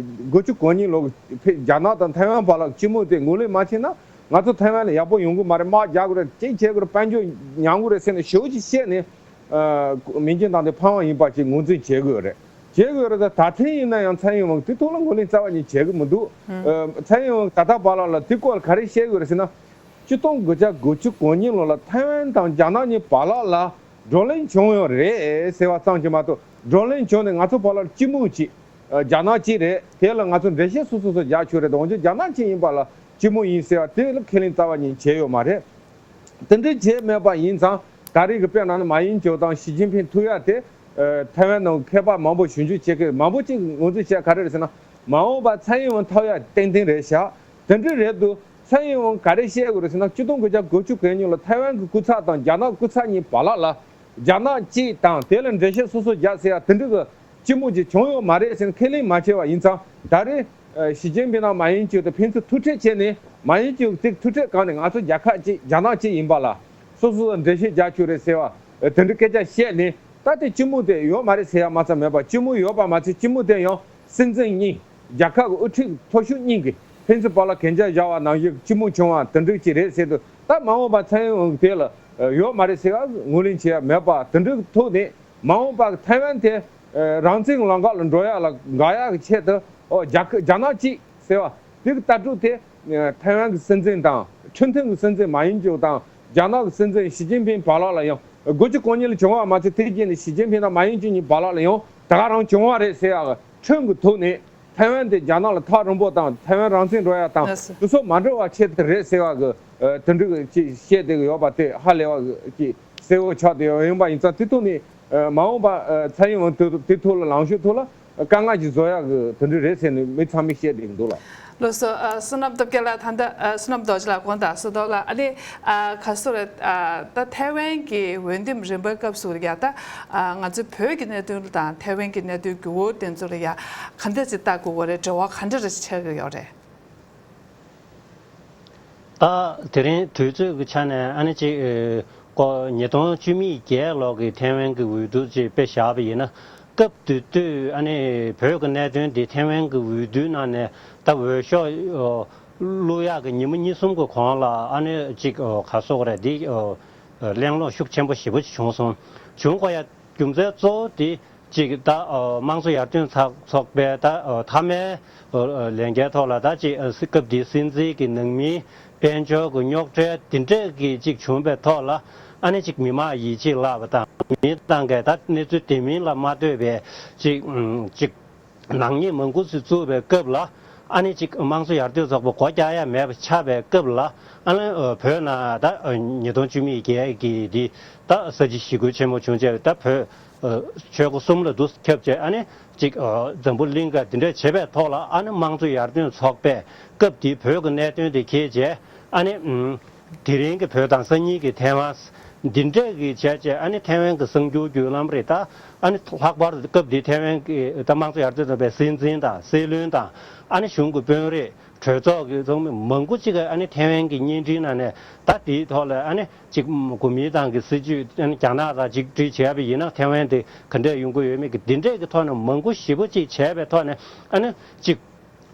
དགུ་བཅུ་གོ་གཉིས་ལོ་གི་རྒྱ་ནག་དང་ཐའེ་ཝན་བར་ལ་སྤྱི་དམངས་དེ་ངོས་ལེན་མ་བྱས་ན་ང་ཚོ་ཐའེ་ཝན་ལ་ཡག་པོ་ཡོང་གི་མ་རེད། དམག་རྒྱག་དགོས་རེད། ཅིག་བྱེད་དགོས་རེད། དཔལ་འབྱོར་ཉམས་དགོས་རེད་ཟེར་ནས་ཞེ་པོ་ཅིག་བཤད་ནས་ཨ་མིང་རྒྱུན་བཏང་སྟེ་ཕངས་པ་ཡིན་པ་ཅིག་ངོས་འཛིན་བྱེད་དགོས་རེད། བྱེད་དགོས་རེད། ད་ད་ཐེངས་ཡིན་ན་ཡང་ཚའེ་ཡིན་ཝེན་དེ་ཐོག་ལ་ངོས་ལེན་རྩ་བ་ཉིད་བྱེད་གི་མི་འདུག་ཨ་ཚའེ་ཡིན་ཝེན་ད་ལྟ་བར་ལ་ལ་དེ་སྐོར་ལ་ག་རེ་བཤད་དགོས་རེད་ཟེར་ན། ཆིག་སྟོང་དགུ་བརྒྱ་དགུ་བཅུ་གོ་གཉིས་ལོ་ལ་ཐའེ་ཝན་དང་རྒྱ་ནག་གཉིས་བར་ལག་ལ་བགྲོ་གླེང་བྱུང་ཡོད་རེད་ཟེར་བ་ཙམ་གྱིས་མ་གཏོགས། བགྲོ་གླེང་བྱུང་ནས་ང་ཚོ་བར་ལ་སྤྱི་དམངས་གཅིག་ཨ་རྒྱ་ནག་གཅིག་རེད། དེ་ལ་ང་ཚོ་འགྲེལ་བཤད་སོ་སོ་སོ་རྒྱག་ཆོག་རེད། འོན་ཀྱང་རྒྱ་ནག་གཅིག་ཡིན་པ་ལ་སྤྱི་དམངས་ཡིན་ཟེར་བ་དེ་ལ་ཁས་ལེན་རྩ་བ་ཉིད་བྱས་ཡོད་མ་རེད། དེ་འདྲ་བྱས་མེད་པ་ཡིན་ཙང་ད་རེས་ཀྱི་དཔེར་ན་ནི་མཱ་ཡིན་ཅུའུ་དང་ཞི་ཅིན་ཕིང་ཐུག་ཡ་དེ་ཨ་ཐའེ་ཝན་ནང་མཁས་པ་མང་པོ་ཞིབ་འཇུག་བྱེད་མཁན་མང་པོ་གཅིག་ངོས་འཛིན་བྱས་ག་རེ་རེད་ཟེར་ན། མ་འོངས་པ་ཚའེ་ཡིན་ཝེན་ཐོབ་ཡ་ཏན་ཏན་རེད་ཤག་དེ་འདྲ་རེད་འདུག་ཚའེ་ཡིན་ཝེན་ག་རེ་བཤད་དགོས་རེད་ཟེར་ན། ཆིག་སྟོང་དགུ་བརྒྱ་དགུ་བཅུ་གོ་གཉིས་ལོ་ཐའེ་ཝན་གྱི་སྐུ་ཚབ་དང་རྒྱ་ནག་སྐུ་ཚབ་གཉིས་བར་ལག་ལ་རྒྱ་ནག་གཅིག་དང་དེ་ལ་འགྲེལ་བཤད་སོ་སོ་རྒྱག་ཟེར་ཡ་དེ་འདྲ་གི་སྤྱི་དམངས་ཀྱི་བྱུང་ཡོད་མ་རེད་ཟེར་ནས་ཁས་ལེན་མ་བྱས་པ་ཡིན་ཙང་། ད་རེས་ཨ་ཞི་ཅིན་ཕིང་དང་མཱ་ཡིན་ཅུའུ་དང་ཕན་ཚུན་ཐུག་འཕྲད་བྱས་ནས། མཱ་ཡིན་ཅུའུ་གཅིག་ཐུག་འཕྲད་གང་ནས་ང་ཚོ་རྒྱལ་ཁབ་གཅིག་རྒྱ་ནག་གཅིག་ཡིན་པ་ལ་སོ་སོ་ལ་འགྲེལ་བཤད་རྒྱག་ཆོག་རེད་ཟེར་བ་དེ་འདྲའི་སྐད་ཆ་བཤད་ནས། ད་དེ་སྤྱི་དམངས་དེ་ཡོད་མ་རེད་ཟེར་ཡ་མ་ཚད་མེད་པ། སྤྱི་དམངས་ཡོད་པ་མ་ཚད་སྤྱི་དམངས་དེ་ཡང་སྲིད་འཛིན་གཉིས། རྒྱལ་ཁབ་ཀྱི་དབུ་ཁྲིད་མཐོ་ཤོས་གཉིས་ཀྱི་ཕན་ཚུན་བར་ལ་གན་རྒྱ་བཞག་པ་ནང་བཞིན་སྤྱི་དམངས་བྱུང་བ་དེ་འདྲ་ཅིག་རེད་ཟེར་དུས། ད་མ་འོངས་པ་ཚན་རིག་དབང་གིས་དེ་ལ་ཡོད་མ་རེད་ཟེར་བ་ངོས་ལེན་བྱེད་ཡ་མེད་པ་དེ་འདྲའི་ཐོག་ནས། མ་འོངས་པ་ཐའེ་ཝན་དེ་རང་བཙན་གྱི་ལམ་ཁ་ལ་འགྲོ་ཡ་ལ་འགག་ཡ་གི་ཆེད་དུ། ཨོ་རྒྱ་ཁ་རྒྱ་ནག་གཅིག་ཟེར་བ་དེ་གི་ལྟ་གྲུབ་དེ་ཐའེ་ཝན་གྱི་སྲིད་འཛིན་དང་ཁྲིན་ཏུན་གྱི་སྲིད་འཛིན་མཱ་ཡིན་ཅུའུ་དང་རྒྱ་ནག་གི་སྲིད་འཛིན་ཞི་ཅིན་ཕིང་བར་ལག་ལ་ཡང་དགུ་བཅུ་གོ་གཉིས་ལ་བྱུང་བ་མ་ཚད། དེ་རྗེས་ནས་ཞི་ཅིན་ཕིང་དང་མཱ་ཡིན་ཅུའུ་གཉིས་བར་ལག་ལ་ཡང་ད་ག་རང་བྱུང་བ་རེད་ཟེར་ཡ་གི་ཁྲིམས་ཀྱི་ཐོག་ནས། ཐའེ་ཝན་དེ་རྒྱ་ནག་ལ་ཐག་རིང་པོ་དང་ཐའེ་ཝན་རང་བཙན་འགྲོ་ཡ་དང་ལགས་སོ། དེ་ཚོ་མ་འགྲོ་བ་ཆེད་དུ་རེད་ཟེར་བ་གི་ཨ་དེ་འདྲ་གི་ཅིག་བཤད་བསྡད་ཀྱི་ཡོད་པ་དེ་ཧ་ལས་པ་གི་ཅིག་གསལ་བོ་ཆགས་བསྡད་ཡོད་ཡིན་པ་ཡིན་ཙང་། དེ་ཐོག་ནས་ཨ་མ་འོངས་པ་ཨ་ཚའེ་ཡིན་ཝེན་དེ་དེ་ཐོག་ལ་ལངས་ཕྱོགས་ཐོག་ལ་དཀའ་ངལ་ཅིག་བཟོ་ཡ་གི་དེ་འདྲ་རེད་ཟེར་ནས་མི་ཚང་མས་བཤད་བསྡད་ཀྱི་འདུག་ལགས། ལགས་སོ། ཨ་བསོད་ནམས་སྟོབས་རྒྱལ་ལགས། ད་ལྟ་ཨ་བསོད་ནམས་རྡོ་རྗེ་ལགས་དགོངས་དག་སུ་དོག་ལ་ཨ་ནི་ཨ་ག་སོ་རེད། ཨ་ད་ཐའེ་ཝན་གྱི་འོས་འདེམས་རིམ་པའི་སྐབས་སུ་ཡ་ད་ཨ་ང་ཚོའི་བོད་ཀྱི་གནད་དོན་དང་ཐའེ་ཝན་གྱི་གནད་དོན་གྱི་འོ་དེ་ཚོ་ལ་ཡ་ག་འདྲ་ཅིག་ལྟ་དགོས་ཀྱི་རེད། འབྲེལ་བ་ག་འདྲ་རེ་ཆགས་ཀྱི་ཡོད་རེད། ད་དེ་རིང་དུས་ཚོད་ཀྱི་ཆ་ནས་ཨ་ནི་ཅིག་ཨེ་ཀོ་ཉིས་སྟོང་བཅུ་མེད་བརྒྱད་ལོ་གི་ཐའེ་ཝན་གྱི་འོས་བསྡུ་ཅིག་དཔེ་བཞག་པ་ཡིན་ན། སྐབས་དེ་དུས་ཨ་ནི་བོད་ཀྱི་གནད་དོན་འདི་ཐའེ་ཝན་གྱི་འོས་བསྡུའི་ནང་ནས་ད་འོས་ཤོག་ཨོ་བླུག་ཡག་གི་ཉིན་མོ་གཉིས་གསུམ་གྱི་གོང་ལ་ཨ་ནི་ཅིག་ཨོ་ག་སོག་རེད། འདི་ཨོ་གླེང་སློང་ཤུགས་ཆེན་པོ་ཞེ་པོ་ཅིག་བྱུང་སོང་། བྱུང་དགོས་ཡ་རྒྱུ་མཚན་གཙོ་བོ་དེ་གཅིག་ད་ཨ་དམངས་གཙོ་ཡར་ཐོན་ཚོགས་ཚོགས་པའི་ད་ཨ་མཐའ་མའི་ཨ་ལས་འགན་ཐོག་ལ་ད་གཅིག་ཨ་སྐབས་དེའི་སྲིད་འཛིན་གྱི་ནང་མིའི་དཔལ་འབྱོར་གྱི་རྙོག་དྲ་དེ་འདྲས་ཀྱི་གཅིག་བྱུང་བའི་ཐོག་ལ་ཨ་ནི་གཅིག་མི་མང་ཡིད་ཆེས་བརླག་པ་དང་། མི་དང་གི་ད་གནས་ཚུལ་དེ་མིན་ལ་མ་ལྟོས་པའི་གཅིག་ཨ་གཅིག་ནག་ཉེས་མང་པོ་ཞིག་བཙུགས་པའི་སྐབས་ལ་ཨ་ནི་གཅིག་དམངས་གཙོ་ཡར་ཐོན་ཚོགས་པ་སྒོ་རྒྱག་ཡ་མེད་པ་ཆགས་པའི་སྐབས་ལ་ཨ་ནི་ཨ་བོད་ནང་ད་ཨ་ཉིས་སྟོང་བཅུ་མེད་བརྒྱད་ཀྱི་འདི་ད་ས་བྱི་ཞི་རྒོལ་ཆེན་མོ་བྱུང་རྗེས་ད་བོད་ཨ་ཆོལ་ཁ་གསུམ་ལ་དུ་ཁྱབ་རྗེས་ཨ་ནི་གཅིག་ཨ་འཛམ་བུ་གླིང་ག་འདི་འདྲ་བྱེད་པའི་ཐོག་ལ་ཨ་ནི་དམངས་གཙོ་ཡར་ཐོན་ཚོགས་པས་སྐབས་དེའི་བོད་ཀྱི་གནད་དོན་དེ་འཁྱེར་རྗེས་ཨ་ནི་ཨ་དེ་རིང་གི་བོད་དང་སང་ཉིན་གྱི་ཐའེ་ཝན་འདི་འདྲས་ཀྱི་བྱས་རྗེས་ཨ་ནི་ཐའེ་ཝན་གྱི་གསར་འགྱུར་བརྒྱུད་ལམ་རེད། ད་ཨ་ནི་ལྷག་པར་དུ་སྐབས་དེའི་ཐའེ་ཝན་གྱི་ད་དམངས་གཙོ་ཡར་ཐོན་ཚོགས་པའི་སྲིད་འཛིན་དང་སྲིད་བློན་དང་ཨ་ནི་གཞུང་གི་དཔོན་རིགས་གྲོས་ཚོགས་ཀྱི་ཚོགས་མི་མང་པོ་ཅིག་གིས་ཨ་ནི་ཐའེ་ཝན་གྱི་བརྙན་འཕྲིན་ནང་ནས་ད་དེའི་ཐོག་ལ་ཨ་ནི་ཅིག་གོ་མིན་ཏང་གི་སྲིད་ཇུས་ཨ་ནི་རྒྱ་ནག་དང་ཅིག་སྒྲིལ་བྱས་པ་ཡིན་ན་ཐའེ་ཝན་དེ་ག་འདྲས་ཡོང་གི་ཡོད་མེད་ཀྱི་འདི་འདྲས་ཀྱི་ཐོག་ནས་མང་པོ་ཞེ་པོ་ཅིག་བྱས་པའི་ཐོག་ནས་ཨ་ནི་ཅིག་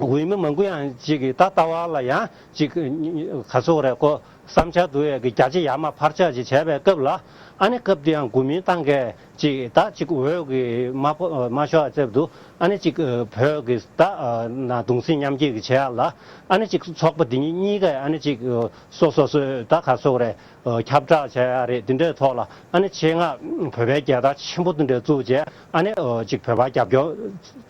འོས་མི་མང་པོ་ཡང་ཅིག་གི་ད་ལྟ་བ་ལ་ཡང་ཅིག་ག་ཚོད་རེད་ཀོ་བསམ་འཆར་བསྡུ་ཡས་ཀྱི་རྒྱ་ཆེ་ཡར་མར་ཕར་ཆག་ཅིག་བྱས་པའི་སྐབས་ལ། ཨ་ནི་སྐབས་དེ་ཡང་གོ་མིན་ཏང་གིས་ཅིག་ད་ཅིག་འོས་ཀྱི་དམར་པོ་དམར་ཤོག་རྩེབ་འདུག་ཨ་ནི་ཅིག་བོད་ཀྱི་ད་ན་གདུང་སེམས་མཉམ་སྐྱེད་ཀྱི་བྱེད་ཡག་ལ། ཨ་ནི་ཅིག་ཚོགས་པ་འདི་གཉིས་གཉིས་ཀས་ཨ་ནི་ཅིག་སོ་སོ་སོས་ད་ག་ཚོད་རེད་ཁྱབ་བསྒྲགས་བྱས་ཡག་རེད། འདི་འདྲའི་ཐོག་ལ་ཨ་ནི་ཆེད་མངགས་བོད་པའི་རྒྱལ་དར་ཆེན་པོ་འདི་འདྲ་བཙུགས་བྱས་ཨ་ནི་ཅིག་བོད་པར་རྒྱབ་སྐྱོར་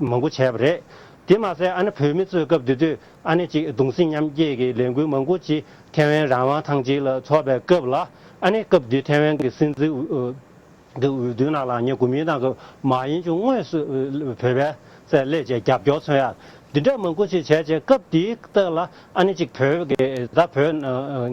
མང་པོ་བྱས་པ་རེད། དེ་མ་ཟད་ཨ་ནི་བོད་མི་ཚོས་སྐབས་དེ་དུས་ཨ་ནི་ཅིག་གདུང་སེམས་མཉམ་སྐྱེད་ཀྱི་ལས་འགུལ་མང་པོ་ཅིག་ཐའེ་ཝན་རང་དབང་ཐང་ཆེན་ལ་ཚོགས་པའི་སྐབས་ལ། ཨ་ནི་སྐབས་དེ་ཐའེ་ཝན་གྱི་སྲིད་འཛིན་གྱི་འོས་བསྡུའི་ནང་ལ་ངས་གོ་མིན་ཏང་གི་མཱ་ཡིན་ཅུང་དངོས་སུ་བོད་པའི་སར་སླེབས་བྱས་རྒྱབ་སྐྱོར་མཚོན་ཡག་འདི་འདྲ་མང་པོ་ཅིག་བྱས་བྱས་སྐབས་དེའི་སྟབས་ལ་ཨ་ནི་ཅིག་བོད་ཀྱི་ད་བོད་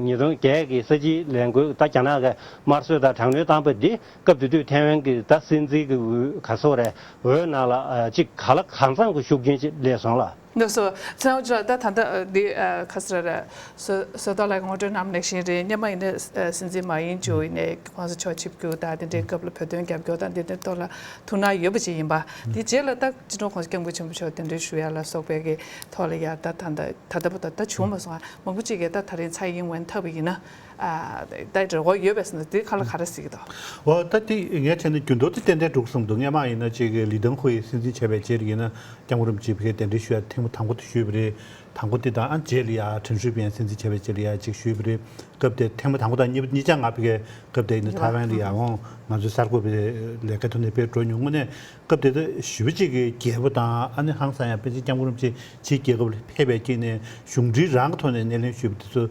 ཉིས་སྟོང་བརྒྱད་ཀྱི་ས་ཆའི་ལས་འགུལ་ད་རྒྱ་ནག་གིས་དམར་གསོད་དང་དྲག་གནོན་བཏང་པ་འདི་སྐབས་དེ་དུས་ཐའེ་ཝན་གྱི་ད་སྲིད་འཛིན་གྱི་འོས་ག་ཚོད་རེད་འོས་ནང་ལ་ཅིག་གང་ལ་གང་འཚམ་གྱི་ཤུགས་རྐྱེན་ཅིག་སླེབས་སོང་ལ། ལགས་སོ། ཚེ་དབང་ལགས་ད་ད་ལྟ་འདི་ཁ་སར་བཟོ་ལྟ་ལ་ངོ་སྤྲོད་གནང་ནས་བཞིན་རེད། སྔོན་མ་ཡིན་ན་སྲིད་འཛིན་མཱ་ཡིན་ཅུང་ཡིན་ནས་གོང་ས་མཆོག་ཆིབས་བསྒྱུར་དང་དེ་འདྲའི་སྐབས་ལ་བོད་དོན་རྒྱབ་སྐྱོར་དང་དེ་འདྲའི་ཐོག་ལ་ཐུགས་སྣང་ཡོད་པ་ཅིག་ཡིན་པ། དེ་རྗེས་ལ་ད་སྤྱི་ནོར་གོང་ས་སྐྱབས་མགོན་ཆེན་པོ་མཆོག་གདན་འདྲེན་ཞུ་ཡ་ལ་སོགས་པའི་གི་ཐོག་ལ་ཡ་ད་ད་ད་ད་ལྟ་བར་དུ་ད་བྱུང་མ་སོང་ང་། མང་པོ་ཅིག་གིས་ད་ད་རིང་ཚའེ་ཡིན་ཝེན་འཐབ་པ་ཡིན་ན་ད་རེ་བ་ཡོད་པས་ཟེར་ན་དེ་ཁ་ལ་ག་རེ་ཟེར་གི་འདུག་འོ་ད་དེ་ངས་བྱས་ན་རྒྱུན་དུ་དེ་ཏན་ཏན་འགྲུབ་བསམ་འདུག་སྔོན་མ་ཡིན་ན་ཅིག་ལི་ཏང་ཧུའེ་སྲིད་འཛིན་བྱས་པའི་རྗེས་ཡིན་ན། སྐྱབས་མགོན་རིན་པོ་ཆེ་ཕ་གིར་གདན་འདྲེན་ཞུ་ཡ་ཐེངས་མ་དང་པོ་དེ་ཞུས་པ་རེད། དང་པོ་དེ་དང་ཨ་རྗེས་ལ་ཡ་ཁྲེན་ཧྲུའུ་པེན་སྲིད་འཛིན་བྱས་པའི་རྗེས་ལ་ཡ་ཅིག་ཞུས་པ་རེད། སྐབས་དེ་ཐེངས་མ་དང་པོ་དང་གཉིས་པ་གཉིས་ཆ་ང་ཕ་གིར་སྐབས་དེ་ཡིན་ན་ཐའེ་ཝན་ལ་ཡ་འོང་ང་ཚོའི་གསར་འགོད་པའི་ལས་ཀའི་ཐོག་ནས་དཔེ་འགྲོ་མྱོང་། དངོས་གནས་སྐབས་དེ་ད་ཞི་བ་གཅིག་གི་རྒྱལ་པོ་དང་ཨ་ནི་ཧང་སང་ཡ་པེ་ཅིན་སྐྱབས་མགོན་རིན་པོ་ཆེ་ཕྱིའི་རྒྱལ་ཁབ་ལ་ཕེབས་པའི་རྐྱེན་ནས་གཞུང་འབྲེལ་རང་གི་ཐོག་ནས་སྣེ་ལེན་ཞུས་པ་དེ་ཚོ་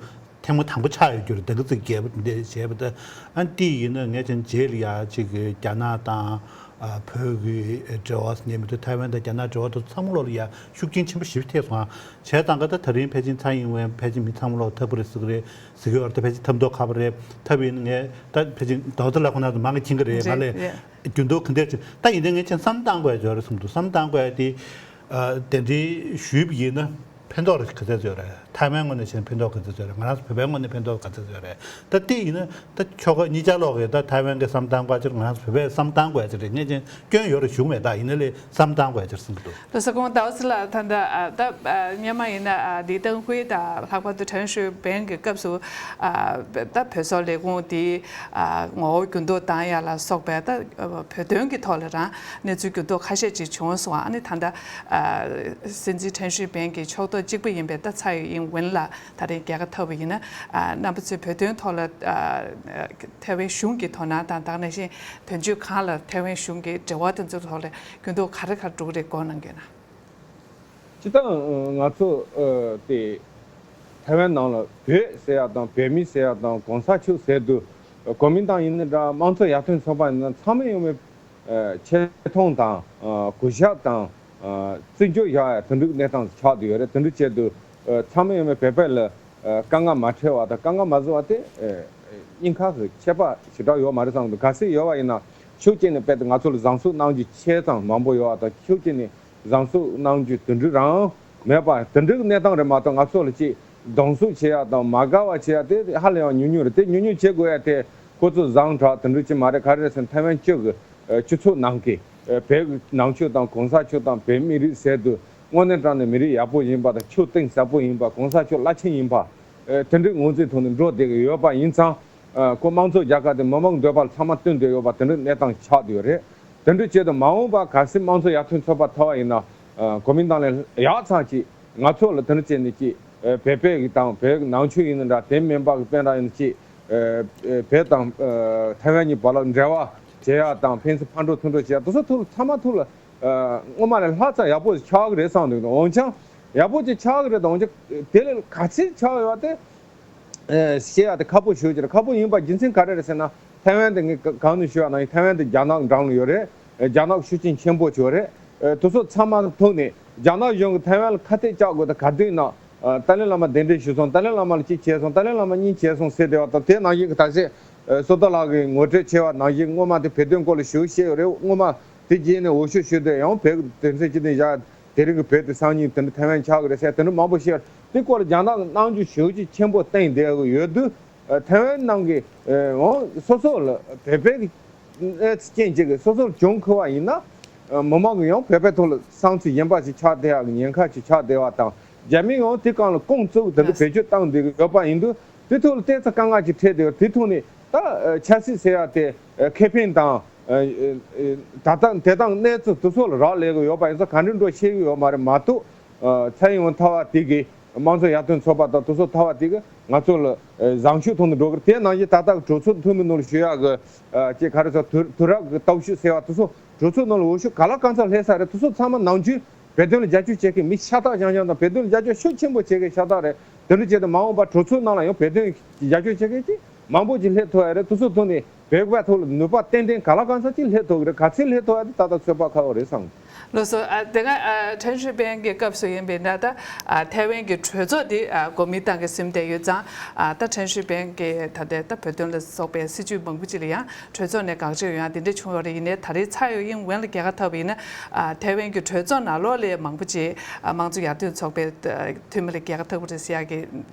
ཐེངས་མ་དང་པོ་ཆགས་ཡོད་རྒྱུ་རེད། ད་ག་ཚོད་རྒྱལ་པོ་དེ་འདྲ་བྱས་པ་ད་ཨ་དེ་ཡིན་ན་ངས་ཀྱང་རྗེས་ལ་ཡ་གཅིག་གི་རྒྱ་ནག་དང་ཨ་བོད་ཀྱི་འབྲེལ་བ་ཉེ་མི་དུ་ཐའེ་ཝན་དང་རྒྱ་ནག་འབྲེལ་བ་དུ་ཚང་མ་ལོག་ལ་ཡ་ཤུགས་རྐྱེན་ཆེན་པོ་ཞིག་ཐེབས་སོང་ཨ། བྱས་ཙང་ག་ད་ད་རིང་ཕལ་ཆེར་ཚའེ་ཡིན་ཝེན་ཕལ་ཆེར་མི་ཚང་མ་ལོག་ཐབ་པོ་རེད་ཟེར་གི་རེད་ཟེར་གི་ཡོད་རེད། ད་ཕལ་ཆེར་ཐབ་མདོ་ཁ་པོ་རེད། ཐབ་ཡིན་ངས་ད་ཕལ་ཆེར་ཟླ་བ་ཚོ་ལ་ཁོ་ན་ཚོ་མང་གི་མཁྱེན་གི་རེད། ང་ལས་རྒྱུན་དུ་ག་འདྲས་ད་ཡིན་ན་ངས་ཀྱང་བསམ་བཏང་དགོས་ཡ་ཡོད་རེད་གསུངས་འདུག་བསམ་བཏང་དགོས་ཡ་དེ། ཨ་གདན་འདྲེན་ཞུས་པ་ཡིན་ན་ཕན་ཐོགས་རེ་ག་ཚད་ཡོད་རེད། ཐའེ་ཝན་ངོས་ནས་བྱས་ན་ཕན་ཐོགས་ག་ཚད་ཡོད་རེད། ང་རང་ཚོ་བོད་པའི་ངོས་ནས་ཕན་ཐོགས་ག་ཚད་ཡོད་རེད། ད་དེ་ཡིན་ན་ད་ཁྱོ་ག་གཉིས་ཆ་ལོག་གི་ད་ཐའེ་ཝན་གི་བསམ་བཏང་དགོས་ཅིག་ང་རང་ཚོ་བོད་པས་བསམ་བཏང་དགོས་ཅིག་རེད། ངས་ཀྱང་སྐྱོན་ཡོད་རེད་ཞུ་གི་མེད། ད་ཡིན་ན་ལས་བསམ་བཏང་དགོས་ཅིག་གསུང་གི་འདུག་ལགས་སོ། ཁོང་ཟླ་བ་ཚེ་ལགས་ད་ལྟ་ཨ་ད་ཨ་སྔོན་མ་ཡིན་ན་ཨ་ལི་ཏང་ཧུའེ་དང་ལྷག་པར་དུ་ཁྲེན་ཧྲུའུ་པེན་གི་སྐབས་སུ་ཨ་ད་བོད་སོག་ལས་ཁུངས་དེ་ཨ་ངོ་བོ་འགྱུར་ལྡོག་བཏང་ཡ་ལ་སོགས་པའི་ད་བོད་དོན་གྱི་ཐོག་ལ་རང་གནས་ཚུལ་འགྱུར་ལྡོག་ཁ་ཤས་ཅིག་བྱུང་སོང་། ཨ་ནི་ད་ལྟ་ཨ་སྲིད་འཛིན་ཁྲེན་ཧྲུའུ་པེན་གྱི་ཕྱོགས་གཏོགས་གཅིག་པ་ཡིན་པའི་ད་ཚའེ་ཡིན་ཝེན་ལ་ད་རེས་རྒྱལ་ཁ་ཐོབ་པ་ཡིན་ན། ཨ་རྣམ་པ་ཚོས་བོད་དོན་ཐོག་ལ་ཨ་ཐའེ་ཝན་གཞུང་གི་དོ་སྣང་དང་དེ་ནང་བཞིན་དོན་གཅོད་ཁང་ལ་ཐའེ་ཝན་གཞུང་གི་འབྲེལ་བ་དེ་ཚོའི་ཐོག་ལ་འགྱུར་ལྡོག་ག་རེ་ག་རེ་འགྲོ་གི་རེད་དགོངས་གནང་གི་ན། སྤྱིར་བཏང་ང་ཚོ་ཨ་དེ་ཐའེ་ཝན་ནང་ལ་བོད་ཟེར་ཡག་དང་བོད་མི་ཟེར་ཡག་དང་གོང་ས་མཆོག་ཟེར་དུས་གོ་མིན་ཏང་ཡིན་ན་འདྲ་དམངས་གཙོ་ཡར་ཐོན་ཚོགས་པ་ཡིན་ན་ཚང་མས་ཡོང་བའི་ཆེ་མཐོང་དང་གུས་ཞབས་དང་བརྩི་འཇོག་བཞག་ཡ་དེ་འདྲའི་གནས་སྟངས་ཆགས་བསྡད་ཡོད་རེད། དེ་འདྲ་བྱས་དུས་ཚང་མས་ཡོང་བའི་བོད་པ་ལ་དཀའ་ངལ་མ་འཕྲད་པ་དང་དཀའ་ངལ་མ་བཟོ་བ་དེ་སྙིང་ཁ་གི་ཁྱད་པར་ཞེ་དྲག་ཡོད་མ་རེད་བསམ་འདུག་གལ་སྲིད་ཡོད་པ་ཡིན་ན་ཕྱོགས་གཅིག་ནས་དཔེ་དེ་ང་ཚོ་ལ་བཟང་ཕྱོགས་གནང་རྒྱུ་ཆེ་ཙང་མང་པོ་ཡོད་པ་དང་ཕྱོགས་གཅིག་ནས་བཟང་ཕྱོགས་གནང་རྒྱུ་དེ་འདྲ་རང་མེད་པ་དེ་འདྲའི་གནས་སྟངས་རེད་མ་གཏོགས་ང་ཚོ་ལ་ཅིག་སྡང་ཟུག་བྱེད་ཡ་དང་མ་དགའ་བ་བྱེད་ཡ་དེ་ཧ་ལས་ཡང་ཉུང་ཉུང་རེད། དེ་ཉུང་ཉུང་བྱེད་དགོས་ཡ་དེ་ཁོ་ཚོ་བཟང་དྲག་དེ་འདྲ་ཅིག་མ་རེད། ག་རེ་རེད་ཟེར་ན་ཐའེ་ཝན་སྤྱི་གི་སྤྱི་ཚོགས་ནང་གི་བོད་ནང་ཆོས་དང་གོང་ས་མཆོག་དང་བོད་མི་རིགས་ཟེར་དུས་དངོས་གནས་དྲང་ནས་མི་རིགས་ཡག་པོ་ཡིན་པ་དང་ཆོས་གཏིང་ཟབ་པོ་ཡིན་པ་གོང་ས་མཆོག་བླ་ཆེན་ཡིན་པ་དེ་འདྲའི་ངོས་འཛིན་ཐོག་ནས་འགྲོ་བསྡད་ཀྱི་ཡོད་པ་ཡིན་ཙང་། ཁོ་དམངས་གཙོ་རྒྱལ་ཁབ་དེ་མི་མང་འདོད་པ་ཚང་མ་བསྟུན་བསྡད་ཡོད་པ་དེ་འདྲའི་གནས་སྟངས་ཆགས་བསྡད་ཡོད་རེད། དེ་འདྲ་བྱས་ཏེ་མ་འོངས་པ་གལ་སྲིད་དམངས་གཙོ་ཡར་ཐོན་ཚོགས་པ་ཐོབ་པ་ཡིན་ན་གོ་མིན་ཏང་ལས་ཡག་ཚང་ཅིག་ང་ཚོ་ལ་དེ་འདྲ་བྱས་ནས་ཅིག་བོད་པའི་གི་དང་བོད་ནང་ཆོས་ཡིན་ན་འདྲ་དེ་མིན་པ་གི་དཔེ་འདྲ་ཡིན་ན་ཅིག་བོད་དང་ཐའེ་ཝན་གཉིས་བར་ལ་འབྲེལ་བ་བྱེད་ཡག་དང་ཕན་ཚུན་ཕར་འགྲོ་ཚུར་འགྲོ་བྱེད་ཡག་དེ་ཚོ་ཐུགས་ལ་ཚང་མ་ཐུགས་ལ་སྔོན་མ་ལས་ལྷག་ཙམ་ཡག་པོ་ཆགས་ཀྱི་རེད་བསམ་འདུག་འོན་ཀྱང་ཡག་པོ་ཅིག་ཆགས་ཀྱི་རེད་དང་འོན་ཀྱང་དེ་ལས་ག་ཚད་ཆགས་ཡོད་དེ། ཨེ་བཤད་ཡ་དེ་ཁག་པོ་ཞེ་པོ་ཅིག་རེད། ཁག་པོ་ཡིན་པ་རྒྱུ་མཚན་ག་རེ་རེད་ཟེར་ན་ཐའེ་ཝན་དེ་ངས་ག་གང་ནས་ཞུ་བ་ན་ཐའེ་ཝན་དེ་རྒྱ་ནག་འགྲམ་ལ་ཡོད་རེད། ཨེ་རྒྱ་ནག་ཤུགས་རྐྱེན་ཆེན་པོ་ཅིག་ཡོད་རེད། ཨེ་དེ་ཚོ་ཚང་མ་ཐོག་ནས་རྒྱ་ནག་གཞུང་གིས་ཐའེ་ཝན་ལ་ཁ་གཏད་བཅག་དགོས་དེ་ག་དུས་ན་ཨ་ཏཱ་ལའི་བླ་མ་གདན་འདྲེན་ཞུས་སོང་། ཏཱ་ལའི་བླ་མ་ལ་གཅིག་བྱས་སོང་། ཏཱ་ལའི་བླ་མ་གཉིས་བྱས་སོང་ཟེར་བསྡད་པ་དང་དེ་ནང་བཞིན་གྱི་ད་ཆ་ཨེ་བསོད་རྡོར་ལགས་ཀྱིས་ངོ་སྤྲོད་བྱས་པ་ནང་བཞིན་སྔོན་མ་དེ་བོད་དོན་སྐོར་ལ་ཞེ་པོ་བཤད་ཡོད་རེད། སྔོན་མ་དེ་རྗེས་ནས་འོས་ཤོག་ཞུས་དུས་ཡང་བོད་ཀྱི་དོན་ཚན་བཅུ་བདུན་བཞག་དེ་རིང་གི་བོད་དེ་སང་ཉིན་དེ་འདྲ་ཐའེ་ཝན་ཆགས་ཀྱི་རེད་ཟེར་དེ་འདྲ་མང་པོ་བཤད། དེ་སྐོར་ལ་རྒྱ་ནག་གིས་སྣང་ཆུང་ཞེ་པོ་ཅིག་ཆེན་པོ་བསྟན་བསྡད་ཀྱི་ཡོད་དུས། ཐའེ་ཝན་ནང་གི་འོ་སོ་སོ་ལ་བོད་པའི་གི་རྐྱེན་གཅིག་གིས་སོ་སོར་གྱོང་ཁུར་བ་ཡིན་ན། མི་མང་གིས་ཡང་བོད་པའི་ཐོག་ལ་བསམ་ཚུལ་གཞན་པ་ཞིག་ཆགས་བསྡད་ཡག་གི་ཉེན་ཁ་ཞིག་ཆགས་བསྡད་པ་དང་། རྒྱ་མིས་ཡང་དེ་སྒང་ལ་ཀུང་བཙུགས་དེ་འདྲ་བེད་སྤྱོད་བཏང་བསྡད་ཀྱི་ཡོད་པ་ཡིན་དུས། དེ་ཐོག་ལ་ཏོག་ཙམ་དཀའ་ངལ་ཅིག་འཕྲད་བསྡད་ཡོད། དེ་ཐོག་ནས་ད་ཆབ་སྲིད་ཟེར་ཡག་དེ་ཁེ་ཕན་དང་། ད་ལྟ་དེ་དང་གནས་ཚུལ་དེ་ཚོ་ལ་རག་ལས་ཀྱི་ཡོད་པ་ཡིན་ཙང་ག་འདྲ་འགྲོ་ཤེས་ཀྱི་ཡོད་མ་རེད་མ་གཏོགས། ཨ། ཚེ་ཡུན་ཐར་བ་དེ་གིས་དམངས་གཙོ་ཡར་ཐོན་ཚོགས་པ་དང་དེ་ཚོ་ཐར་བ་དེ་གིས་ང་ཚོ་ལ་ཨ་བཟང་ཤོས་ཐོག་ཏུ་འགྲོ་གི་རེད། དེ་ནང་བཞིན་ད་ལྟ་གྲོས་ཚོགས་འཐུས་མི་ནང་ལ་ཞུ་ཡག་གི་ཨ་ཅེ་ག་རེ་ཟེར། དུས་དུས་རབས་ཀྱི་སྟོབས་ཤུགས་ཟེར་བ་དེ་ཚོ་གྲོས་ཚོགས་ནང་ལ་འོས་ཤོག་ག་ལ་གང་འཚམ་སླེབས་ས་རེད། དེ་ཚོ་ཚང་མ་ནམ་རྒྱུན་བོད་དོན་ལ་རྒྱབ་སྐྱོར་བྱེད་མཁན་མི་ཤ་སྟག་རྐྱང་རྐྱང་དང་བོད་དོན་ལ་རྒྱབ་སྐྱོར་ཤུགས་ཆེན་པོ་བྱེད་མཁན་ཤ་སྟག་རེད། དེ་འདྲ་བྱས་ཏེ་མ་འོངས་པ་གྲོས་ཚོགས་ནང་ལ་ཡང་བོད་དོན་རྒྱབ་སྐྱོར་བྱེད་མཁན་ཅིག་མང་པོ་ཅིག་སླེབས་ཐུབ་ཡ་རེད། དེ་ཚོ་ཐོག་ནས་བོད་པའི་ཐོག་ལ་ནུས་པ་ཏན་ཏན་ག་ལ་གང་འཚམ་ཅིག་སླེབས་ཐུབ་ཀྱི་རེད། ག་ཚོད་སླེབས་ཐུབ་ཡ་དེ་ད་ལྟ་ཚོད་དཔག་ཁག་པོ་རེད་བསམ། ལགས་སོ། ཨ། དེ་སྔ་ཨ་ཁྲེན་ཧྲི་ཕེན་གྱི་སྐབས་སུ་ཡིན་པས་ན་ད་ཨ་ཐའེ་ཝན་གྱི་གྲོས་ཚོགས་དེ་ཨ་གོ་མིང་བཏང་གི་ཟིན་བསྡད་ཡོད་ཙང་། ཨ་ད་ཁྲེན་ཧྲི་ཕེན་གྱི་ད་ལྟའི་ད་བོད་དོན་ལ་སོགས་པའི་སྲིད་བྱུས་མང་པོ་ཅིག་ལ་ཡང་གྲོས་ཚོགས་ནས་དགག་བྱ་ཡོང་ཡ་དེ་འདྲ་བྱུང་ཡོད་རེད། ཡིན་ནའི་ད་རེས་ཚའེ་ཡིན་ཝེན་ལ་རྒྱལ་ཁ་ཐོབ་པ་ཡིན་ན། ཨ་ཐའེ་ཝན་གྱི་གྲོས་ཚོགས་ནང་ལོགས་ལ་མང་པོ་ཅིག་ཨ་དམངས་གཙོ་ཡར་ཐོན་ཚོགས་པའི་ཨ་འཐུས་མི་ལ་རྒྱལ་ཁ་ཐོབ་པ་རེད་ཟེར་ཡ་གི་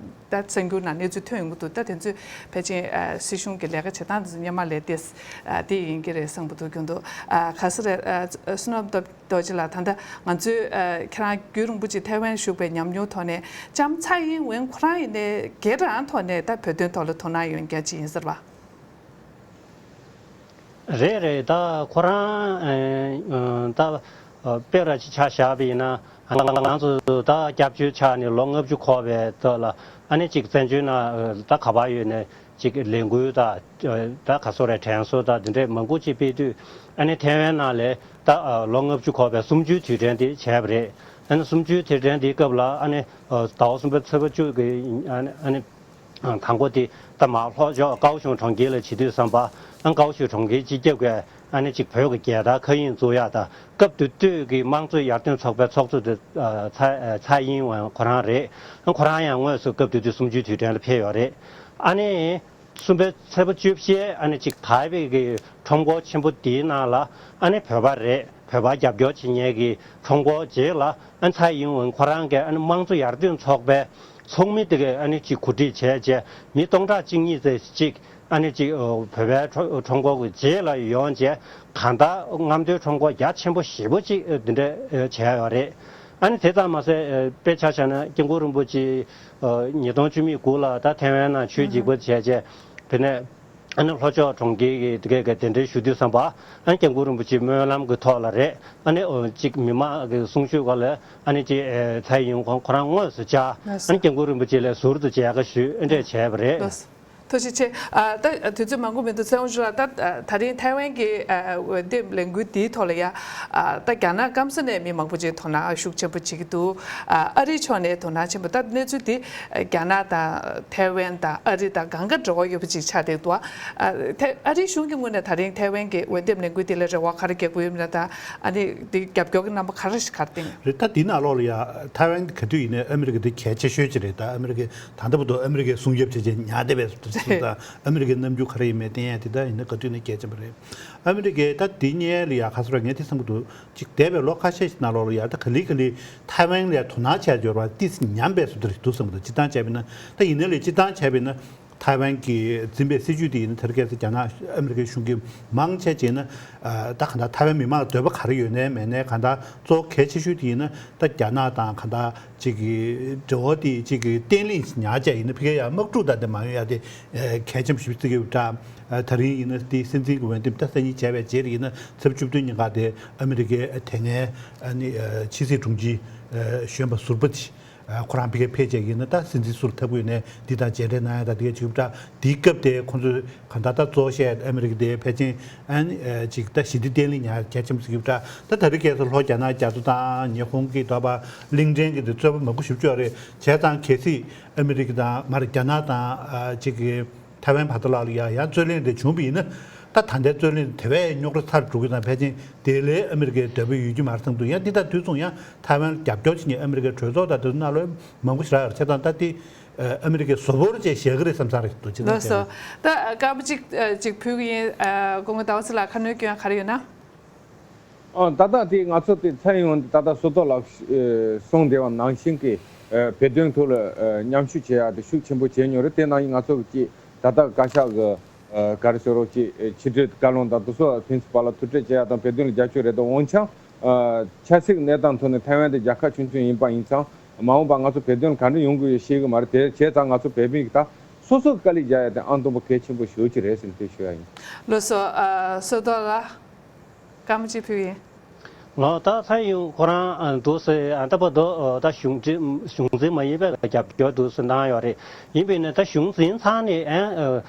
ད་གསར་འགྱུར་ནང་གནས་ཚུལ་ཐོན་ཡོང་གི་འདུག་ད་དེ་ཚོས་ཕལ་ཆེར་ཨ་སྲིད་གཞུང་གི་ལས་ཀ་བྱེད་སྟངས་དེ་ཚོ་སྔོན་མ་ལས་བལྟས་ཨ་དེ་ཡིན་གྱི་རེད་བསམ་གྱི་འདུག་རྒྱུན་དུ་ཨ་ག་ས་རེད། ཨ་བསོད་ནམས་རྡོ་རྗེ་ལགས། ད་ལྟ་ང་ཚོས་ཨ་ཁྱེད་རང་རྒྱུན་རིང་པོ་ཅིག་ཐའེ་ཝན་བཞུགས་པའི་ཉམས་མྱོང་ཐོག་ནས་ལྕམ་ཚའེ་ཡིན་ཝེན་ཁོ་རང་ཡིན་ནའི་སྒེར་རང་ཐོག་ནས་ད་བོད་དོན་ཐོག་ལ་དོ་སྣང་ཡོད་མཁན་ཅིག་ཡིན་ཟེར་བ། རེད་རེད། ད་ཁོ་རང་ཨ་ད་དཔེ་ར་ཅིག་ཆ་བཞག་པ་ཡིན་ན། ང་ཚོ་ད་སྐྱབས་བཅོལ་ཆགས་ནས་ལོ་ལྔ་བཅུ་འཁོར་བའི་ཐོག་ལ་ཨ་ནི་ཅིག་བཙན་བྱོལ་ནང་ད་ག་པར་ཡོད་ནའི་ཅིག་ལས་འགུལ་དང་ད་ག་སོ་རེད། དྲན་གསོ་དང་འདི་འདྲའི་མང་པོ་ཅིག་སྤེལ་དུས། ཨ་ནི་ཐའེ་ཝན་ནང་ལ་ད་ལོ་ལྔ་བཅུ་འཁོར་བའི་གསུམ་བཅུའི་དུས་དྲན་དེ་བྱས་པ་རེད། ཨ་ནི་གསུམ་བཅུའི་དུས་དྲན་དེའི་སྐབས་ལ་ཨ་ནི་ཟླ་བ་གསུམ་པའི་ཚེས་པ་བཅུ་གི་ཨ་ནི་ཨ་ནི། དང་པོ་དེ་ད་མར་ལྷོ་ཕྱོགས་ཀའོ་ཤུང་གྲོང་ཁྱེར་ལ་བྱེད་དུས་ཙམ་པ། ཨ་ཀའོ་ཤུང་གྲོང་ཁྱེར་སྤྱི་ཁྱབ་ཀྱིས་ཨ་ནི་ཅིག་བོད་ཀྱི་རྒྱལ་དར་མཁའ་དབྱིངས་བཙུགས་ཡག་དང་། སྐབས་དེ་དུས་ཀྱི་དམངས་གཙོ་ཡར་ཐོན་ཚོགས་པའི་ཚོགས་གཙོ་དེ་ཨ་ཚའེ་ཨ་ཚའེ་ཡིན་ཝེན་ཁོ་རང་རེད། ཨ་ཁོ་རང་ཡང་དངོས་སུ་སྐབས་དེ་དུས་གསུམ་བཅུའི་དུས་དྲན་ལ་ཕེབས་ཡོད་རེད། ཨ་ནི་གསུམ་པའི་ཚེས་པ་བཅུ་བཞི་ཨ་ནི་ཅིག་ཐའེ་པེ་གི་ཁྲོམ་སྐོར་ཆེན་པོ་དེའི་ནང་ལ་ཨ་ནི་བོད་པ་རེད། བོད་པ་རྒྱབ་སྐྱོར་བྱེད་མཁན་གྱི་ཁྲོམ་སྐོར་རྗེས་ལ་ཨ་ཚའེ་ཡིན་ཝེན་ཁོ་རང་གིས་ཨ་ནི་དམངས་གཙོ་ཡར་ཐོན་ཚོགས་པའི་ཚོགས་མི་དེ་གས་ཨ་ནི་ཅིག་གོ་སྒྲིག་བྱས་རྗེས་མི་སྟོང་ཕྲག་གཅིག་གཉིས་ཙམ་ཅིག་ཨ་ནི་ཅིག་བོད་པའི་ཁྲོ་ཁྲོམ་སྐོར་གྱི་རྗེས་ལ་ཡོང་རྗེས་གང་ལྟར་རྔམ་སྟོན་ཁྲོམ་སྐོར་རྒྱ་ཆེན་པོ་ཞེ་པོ་ཅིག་འདི་འདྲ་བྱས་ཡོད་རེད། ཨ་ནི་དེ་ཙམ་མ་ཟད་དཔེ་ཆ་བཞག་ན་སྐྱབས་མགོན་རིན་པོ་ཆེ་ཉིས་སྟོང་བཅུ་གཅིག་ལ་ད་ཐའེ་ཝན་ནང་ཆོས་ཨ་ཧ་བརྒྱུད་པ་བྱས་རྗེས་དེ་ནས། ཨ་ནི་ལྷོ་ཕྱོགས་གྲོང་ཁྱེར་གྱི་དེ་གའི་གདན་འདྲེན་ཞུ་དུས་ཙམ་པ། ཨ་ནི་སྐྱབས་མགོན་རིན་པོ་ཆེའི་སྨོན་ལམ་གྱི་ཐོག་ལ་རེད། ཨ་ནི་ཨོ་གཅིག་མི་མང་གི་གསུང་ཆོས་སྒང་ལ་ཨ་ནི་གཅིག་ཨེ་ཚའེ་ཡིན་ཝེན་ཁོ་རང་དངོས་སུ་བཅར། ལགས་སོ། ཨ་ནི་སྐྱབས་མགོན་རིན་པོ་ཆེ་ལ་ཟུར་དུ་མཇལ་ཁ་ཞུས། ཨེ་འདྲས་བྱས་པ་རེད། ལགས་སོ། ཐུགས་རྗེ་ཆེ། ཨ་ད་དུས་ཚོད་མང་པོ་མི་འདུག་ཚེ་དབང་ཕྱུག་ལགས། ད་ད་རིང་ཐའེ་ཝན་གྱི་ཨ་འོས་འདེམས་ལས་འགུལ་འདིའི་ཐོག་ལ་ཡ་ཨ་ད་རྒྱ་ནག་སྐམ་ས་ནས་མི་མང་པོ་ཅིག་དོ་སྣང་ཤུགས་ཆེན་པོ་བྱེད་ཀྱི་འདུག་ཨ་ཨ་རིའི་ཕྱོགས་ནས་དོ་སྣང་ཆེན་པོ། ད་གནས་ཚུལ་འདི་རྒྱ་ནག་དང་ཐའེ་ཝན་དང་ཨ་རི་དང་གང་ག་འབྲེལ་བ་ཡོད་པ་ཅིག་ཆགས་བསྡད་འདུག་ཨ་ཐའེ་ཨ་རིའི་གཞུང་གི་ངོས་ནས་ད་རིང་ཐའེ་ཝན་གྱི་འོས་འདེམས་ལས་འགུལ་འདི་ལ་རེ་བ་ག་རེ་རྒྱག་གི་ཡོད་མེད་དང་། ཨ་ནི་འདི་རྒྱབ་སྐྱོར་གྱི་རྣམ་པ་ག་རེ་ཞིག་ག་རེ་བསྟན་ཡོད། རེད། ད་འདི་ནང་ལོགས་ལ་ཡ་ཐའེ་ཝན་ག་དུས་ཡིན་ནའི་ཨ་མི་རི་ཀ་འདི་གལ་ཆེ་ཤོས་ཅིག་རེད། ད་ཨ་མི་རི་ཀའི་ད་ལྟ་བར་དུ་ཨ་མི་རི་ཀའི་སྲུང་སྐྱོབ་བྱེད་བྱེད་ཉར་བསྡད་པའི་སྲིད་དང་ཨ་མི་རི་ཀའི་རྣམ་འགྱུར་ག་རེ་ཡིན་མིན་བསྟན་ཡ་དེ་ད་ཡིན་ན་ག་དུས་ནས་གལ་ཆེན་པོ་རེད། ཨ་མི་རི་ཀས་ད་འདི་སྔོན་ལ་ཡ་ག་ཚོད་རེད། ངས་དེ་བསམ་གྱི་འདུག་ཅིག་འདས་པའི་ལོ་ཁ་ཤས་ཤིག་ནང་ལོགས་ལ་ཡ་ད་ག་ལེ་ག་ལེ་ཐའེ་ཝན་ལ་ཡ་དོ་སྣང་བྱས་འབྱོར་བ་ཏིས་ཉམས་པའི་བཟོ་འདྲ་ཞིག་འདུག་བསམ་གྱི་འདུག་སྤྱིར་བཏང་བྱས་པ་ཡིན་ན། ད་ཡིན་ནའི་ལས་སྤྱིར་བཏང་བྱས་པ་ཡིན་ན། ཐའེ་ཝན་གྱིས་འཛིན་པའི་སྲིད་བྱུས་དེ་ཡིན་ན་དེ་རིང་ཁ་སང་རྒྱ་ནག་ཨ་མི་རི་ཀའི་གཞུང་གིས་མང་ཆེ་བྱས་ན། ཨ་ད་གང་ལྟར་ཐའེ་ཝན་མི་མང་ལ་འདོད་པ་ག་རེ་ཡོད་ནའི་མེད་ནའི་གང་ལྟར་གཙོ་བོ་གལ་ཆེ་ཤོས་དེ་ཡིན་ན་ད་རྒྱ་ནག་དང་གང་ལྟར་ཅིག་གི་འབྲེལ་བ་དེ་ཅིག་གི་བརྟན་ལྷིང་ཉར་བྱས་ཡིན་ན་ཕ་གིར་ཡང་དམག་འཁྲུག་དང་དེ་མ་ཡོང་ཡ་དེ་གལ་ཆེན་པོ་ཞིག་བརྩི་གི་ཡོད་པ་འདྲ། ཨ་ད་རིང་ཡིན་ན་དེ་སྲིད་འཛིན་གྱི་འོས་འདེམས་ད་སང་ཉིན་བྱས་པའི་རྗེས་ལ་ཡིན་ན་ཚེས་བཅུ་བདུན་ཉིན་ཀ་དེ་ཨ་མི་རི་ཀའི་དེ་སྔའི་ཨ་ནི་ཨ་ཕྱི་སྲིད་དྲུང་ཆེ་ཨ་གཞོན་པ་ཟུར་པ་དེ། ཨ་ཁོ་རང་ཕ་གིར་ཕེབས་བྱས་ཡིན་ན་ད་སྲིད་འཛིན་ཟུར་ཐོབ་ཀྱི་ཡོད་ནའི་འདི་དང་མཇལ་འཕྲད་གནང་ཡ་དང་དེ་ག་བྱེད་ཀྱི་ཡོད་པ་འདྲ། དེའི་སྐབས་དེ་ཁོང་ཚོས་གང་ལྟར་ད་གཙོ་བོ་བཤད་ཨ་མི་རི་ཀ་དེ་ཕལ་ཆེར་ཨ་ནི་ཨ་ཅིག་ད་ཞི་བདེ་བརྟན་ལྷིང་ཉར་གལ་ཆེན་པོ་ཟེར་གྱི་ཡོད་པ་འདྲ། ད་ད་རེས་ཁ་སང་ལྷོ་རྒྱ་ནག་རྒྱ་མཚོ་དང་ཉི་ཧོང་གི་དོགས་པ་གླིང་ཕྲན་གྱི་དེ་རྩོད་པ་མང་པོ་ཞེ་པོ་ཅིག་ཡོད་རེད། བྱས་ཙང་གལ་སྲིད་ཨ་མི་རི་ཀ་དང་མར་རྒྱ་ནག་དང་ཨ་ཅིག་གི་ཐའེ་ཝན་བར་དུ་ལ་ལ་ཡ་ཡང་རྩོད་གླེང་དེ་བྱུང་བ་ཡིན་ན། ད་ད་ལྟའི་རྩོད་གླེང་དེ་བས་རྙོག་དྲ་ཚ་རུ་འགྲོ་གི་དང་ཕལ་ཆེར་དེ་ལས་ཨ་མི་རི་ཀའི་འདོད་པ་ཡོད་ཀྱི་མ་རེད་བསམ་འདུག་ཡང་འདི་ལྟར་དུས་མཚུངས་ཡང་ཐའེ་ཝན་རྒྱབ་སྐྱོར་བྱེད་མཁན་ཨ་མི་རི་ཀའི་གྲོས་ཚོགས་དང་དེ་ཚོ་ནང་ལོགས་མང་པོ་ཞིག་རག་ཡོད་རེད། བྱས་ཙང་ད་དེ་ཨ་མི་རི་ཀའི་བཟོ་བོར་བྱས་བཞག་གི་རེད་བསམ་ས་རེད་འདུག་ཅི་ལགས་སོ། ད་སྐར་མ་གཅིག་གཅིག་ཕུལ་གི་ཡིན། སྐུ་ངོ་ཟླ་བ་ཚེ་ལགས་ཁ་སྣོན་སྐྱོན་ཡ་ག་རེ་ཡོད་ན། ཨ་ད་ལྟ་དེ་ང་ཚོ་དེ་ཚན་ཡོངས་ད་ལྟ་སོ་ཏོ་ལགས་གསུངས་བསྡད་པ་ནང་བཞིན་གྱི་བོད་དོན་ཐོག་ལ་མཉམ་ཞུགས་བྱེད་ཡག་དེ་ཤུགས་ཆེན་པོ་བྱས་མྱོང་རེད། དེ་ནང་བཞིན་ང་ཚོ་གི་ད་ལྟ་བཀའ་ཤག་གི་ག་རེ་ཟེར་རོགས་ཀྱི་ཕྱི་དྲིལ་བཀའ་བློན་དང་དེ་ཚོ་ཕིན་སི་པལ་ལ་ཐུག་འཕྲད་བྱེད་ཡག་དང་བོད་དོན་ལ་རྒྱབ་སྐྱོར་རེད་དང་། འོན་ཀྱང་ ཆབ་སྲིད་གནས་སྟངས་ཐོག་ནས་ཐའེ་ཝན་དེ་རྒྱལ་ཁབ་ཆུང་ཆུང་ཡིན་པ་ཡིན་ཙང་མ་འོངས་པ་ང་ཚོ་བོད་དོན་ག་འདྲ་ཡོང་དགོས་ཡོད་ཤེས་ཀྱི་མ་རེད། དེ་བྱས་ཙང་ང་ཚོ་བོད་མི་གི་ད་སོ་སོ་དཀའ་ལས་རྒྱག་ཡ་དེ་ཨང་དང་པོ་གལ་ཆེན་པོ་ཞེ་པོ་ཅིག་རེད་ཟེར་ནས་དེ་ཞུ་ཡ་ཡིན། ལགས་སོ། ཨ་བསོད་རྡོར་ལགས། བཀའ་མོལ་གཅིག་ཕུལ་ཡིན། ལགས། ད་ས་ཡོམ་ཁོ་རང་འདུག་ཟེར། ཨ་ད་བར་དུ་ད་གཞུང་འཛིན་གཞུང་འཛིན་མ་ཡིན་པའི་རྒྱབ་སྐྱོར་འདུག་ཟེར་གནང་ཡོད་རེད། ཡིན་པས་ན་ད་གཞུང་འཛིན་ཚར་ནས་ཨ་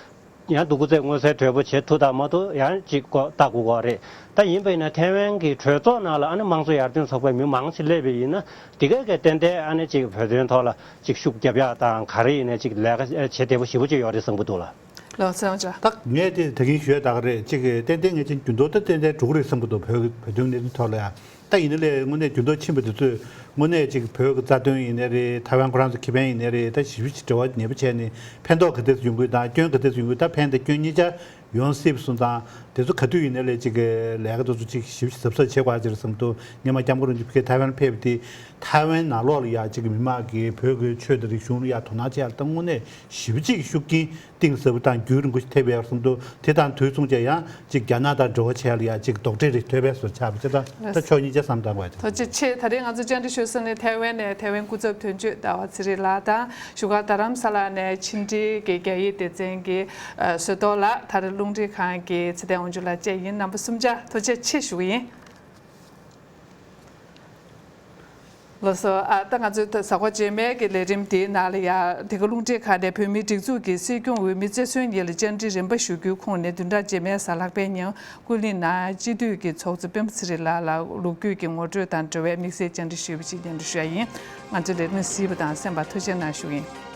ཡང་སྡུག་ཅག་མངོན་གསལ་དོད་པོ་བྱེད་ཐུབ་དང་མ་ཐུབ་ཡང་ཅིག་ལྟ་དགོས་ཀྱི་རེད། ད་ཡིན་པས་ན་ཐའེ་ཝན་གྱི་གྲོས་ཚོགས་ནང་ལ་ཨ་ནི་དམངས་གཙོ་ཡར་ཐོན་ཚོགས་པའི་མི་མང་ཆེ་སླེབས་པ་ཡིན་ན་དེ་གས་ཀྱི་ཏན་ཏན་ཨ་ནི་ཅིག་བོད་དོན་ཐོག་ལ་ཅིག་ཤུགས་རྒྱབ་ཡག་དང་ག་རེ་ཡིན་ན་ཅིག་ལས་ཀ་བྱེད་བདེ་པོ་ཞེ་པོ་ཅིག་ཡོད་རེད་བསམ་གྱི་འདུག་ལགས། ལགས་སོ། ད་ངས་དེ་ད་གིན་ཞུས་ད་ག་རེད། ཅིག་ཏན་ཏན་ངས་ཅིག་འགྱུར་ལྡོག་ད་ཏན་ཏན་འགྲོ་གི་རེད་བསམ་གྱི་འདུག་བོད་བོད་དོན་གནད་དོན་ཐོག་ལ་ཡང་། ད་ཡིན་ན་ལས་དངོས་གནས་འགྱུར་ལྡོག་ཕྱིན་པ་དེ་ཚོས་དངོས་གནས་ཅིག་བོད་ཀྱི་རྩ་དོན་ཡིན་ནའི་རེད། ཐའེ་ཝན་ཁོ་རང་ཚོ་ཁེ་ཕན་ཡིན་ནའི་རེད། ད་ཞིབ་ཞིབ་འབྲེལ་བ་ཉེ་པོ་བྱས་ནས་ཕན་ཐོགས་ག་འདྲས་ཡོང་གི་དང་སྐྱོན་ག་འདྲས་ཡོང་གི། ད་ཕན་དང་སྐྱོན་གཉིས་ཆ་ཡོང་སྲིད་པ་སོང་ཙང་དེ་ཚོ་ག་དུས་ཡིན་ནའི་ལས་ཅིག་ལས་ཀ་དེ་ཚོ་ཅིག་ཞིབ་ཞིབ་གཟབ་གཟབ་བྱེད་དགོས་ཅིག་རེད་བསམ་འདུག་ངས་མ་སྐྱབས་མགོན་རིན་པོ་ཆེ་ཐའེ་ཝན་ཕེབས་པ་དེ་ཐའེ་ཝན་ནང་ལོགས་ལ་ཡ་ཅིག་མི་མང་གིས་བོད་ཀྱི་ཆོས་དང་རིག་གཞུང་ལ་ཡ་དོ་སྣང་བྱེད་ཡ་ད་དངོས་གནས་ཞེ་པོ་ཅིག་ཤུགས་རྐྱེན་གཏིང་ཟབ་པོ་དང་རྒྱུན་རིང་པོ་ཞིག་ཐེབས་ཡོད་བསམ་འདུག་དེ་དང་དུས་མཚུངས་ཀྱང་ཡང་ཅིག་རྒྱ་ནག་དང་འབྲེལ་བ་བྱས་ལ་ཡ་ཅིག་རྡོག་ཁྲེས་རེ་ཐོབ་པའི་བཟོ་ཆགས་པ་ཅིག་དང་ད་ཕྱོགས་གཉིས་ཆ་བསམ་བཏང་དགོས་ཅིག་ཐུགས་རྗེ་ཆེ། ད་རེས་ང་ཚོ་བཅར་འདྲི་ཞུ་ས་ནི་ཐའེ་ཝན་ནས་ཐའེ་ཝན་སྐུ་ཚབ་དོན་གཅོད་ཟླ་བ་ཚེ་རིང་ལགས་དང་བཞུགས་སྒར་རྡ་རམ་ས་ལ་ནས་ཕྱི་འབྲེལ་གྱི་རྒྱ་ཡིག་སྡེ་ཚན་གྱི་བསོད་རྡོར་ལགས། ད་རེས་རླུང་འཕྲིན་ཁང་གི་ཚེ་བརྟན་དབང་ཕྱུག་ལགས་བཅས་ཡིན། རྣམ་པ་གསུམ་ཆ་ཐུགས་རྗེ་ཆེ་ཞུ་གི་ཡིན། ལགས་སོ། ཨ་ད་ང་ཚོའི་ད་གཟའ་འཁོར་རྗེས་མའི་གི་ལས་རིམ་དེའི་ནང་ལ་ཡ་འདི་ག་རླུང་འཕྲིན་ཁང་ནས་བོད་མིའི་སྒྲིག་འཛུགས་ཀྱི་སྲིད་སྐྱོང་འོས་མི་རྩེ་སོན་གཉིས་ལ་བཅར་འདྲི་རིམ་པ་ཞུ་རྒྱུའི་ཁོངས་ནས་བདུན་ཕྲག་རྗེས་མའི་གཟའ་ལྷག་པའི་ཉིན་ཀུན་གླིང་ནང་སྤྱི་འཐུས་ཀྱི་ཚོགས་གཙོ་སྤེན་པ་ཚེ་རིང་ལགས་ལ་ལོ་རྒྱུས་ཀྱི་ངོ་སྤྲོད་དང་འབྲེལ་བའི་དམིགས་བསལ་བཅར་འདྲི་ཞུས་པ་ཞིག་སྙན་སྒྲོན་ཞུ་ཡ་ཡིན། ང་ཚོའི་ལས་རིམ་གཟིགས་པ་དང་གསན་པར་ཐུགས་རྗེ་གནང་ཞུ་ཡིན།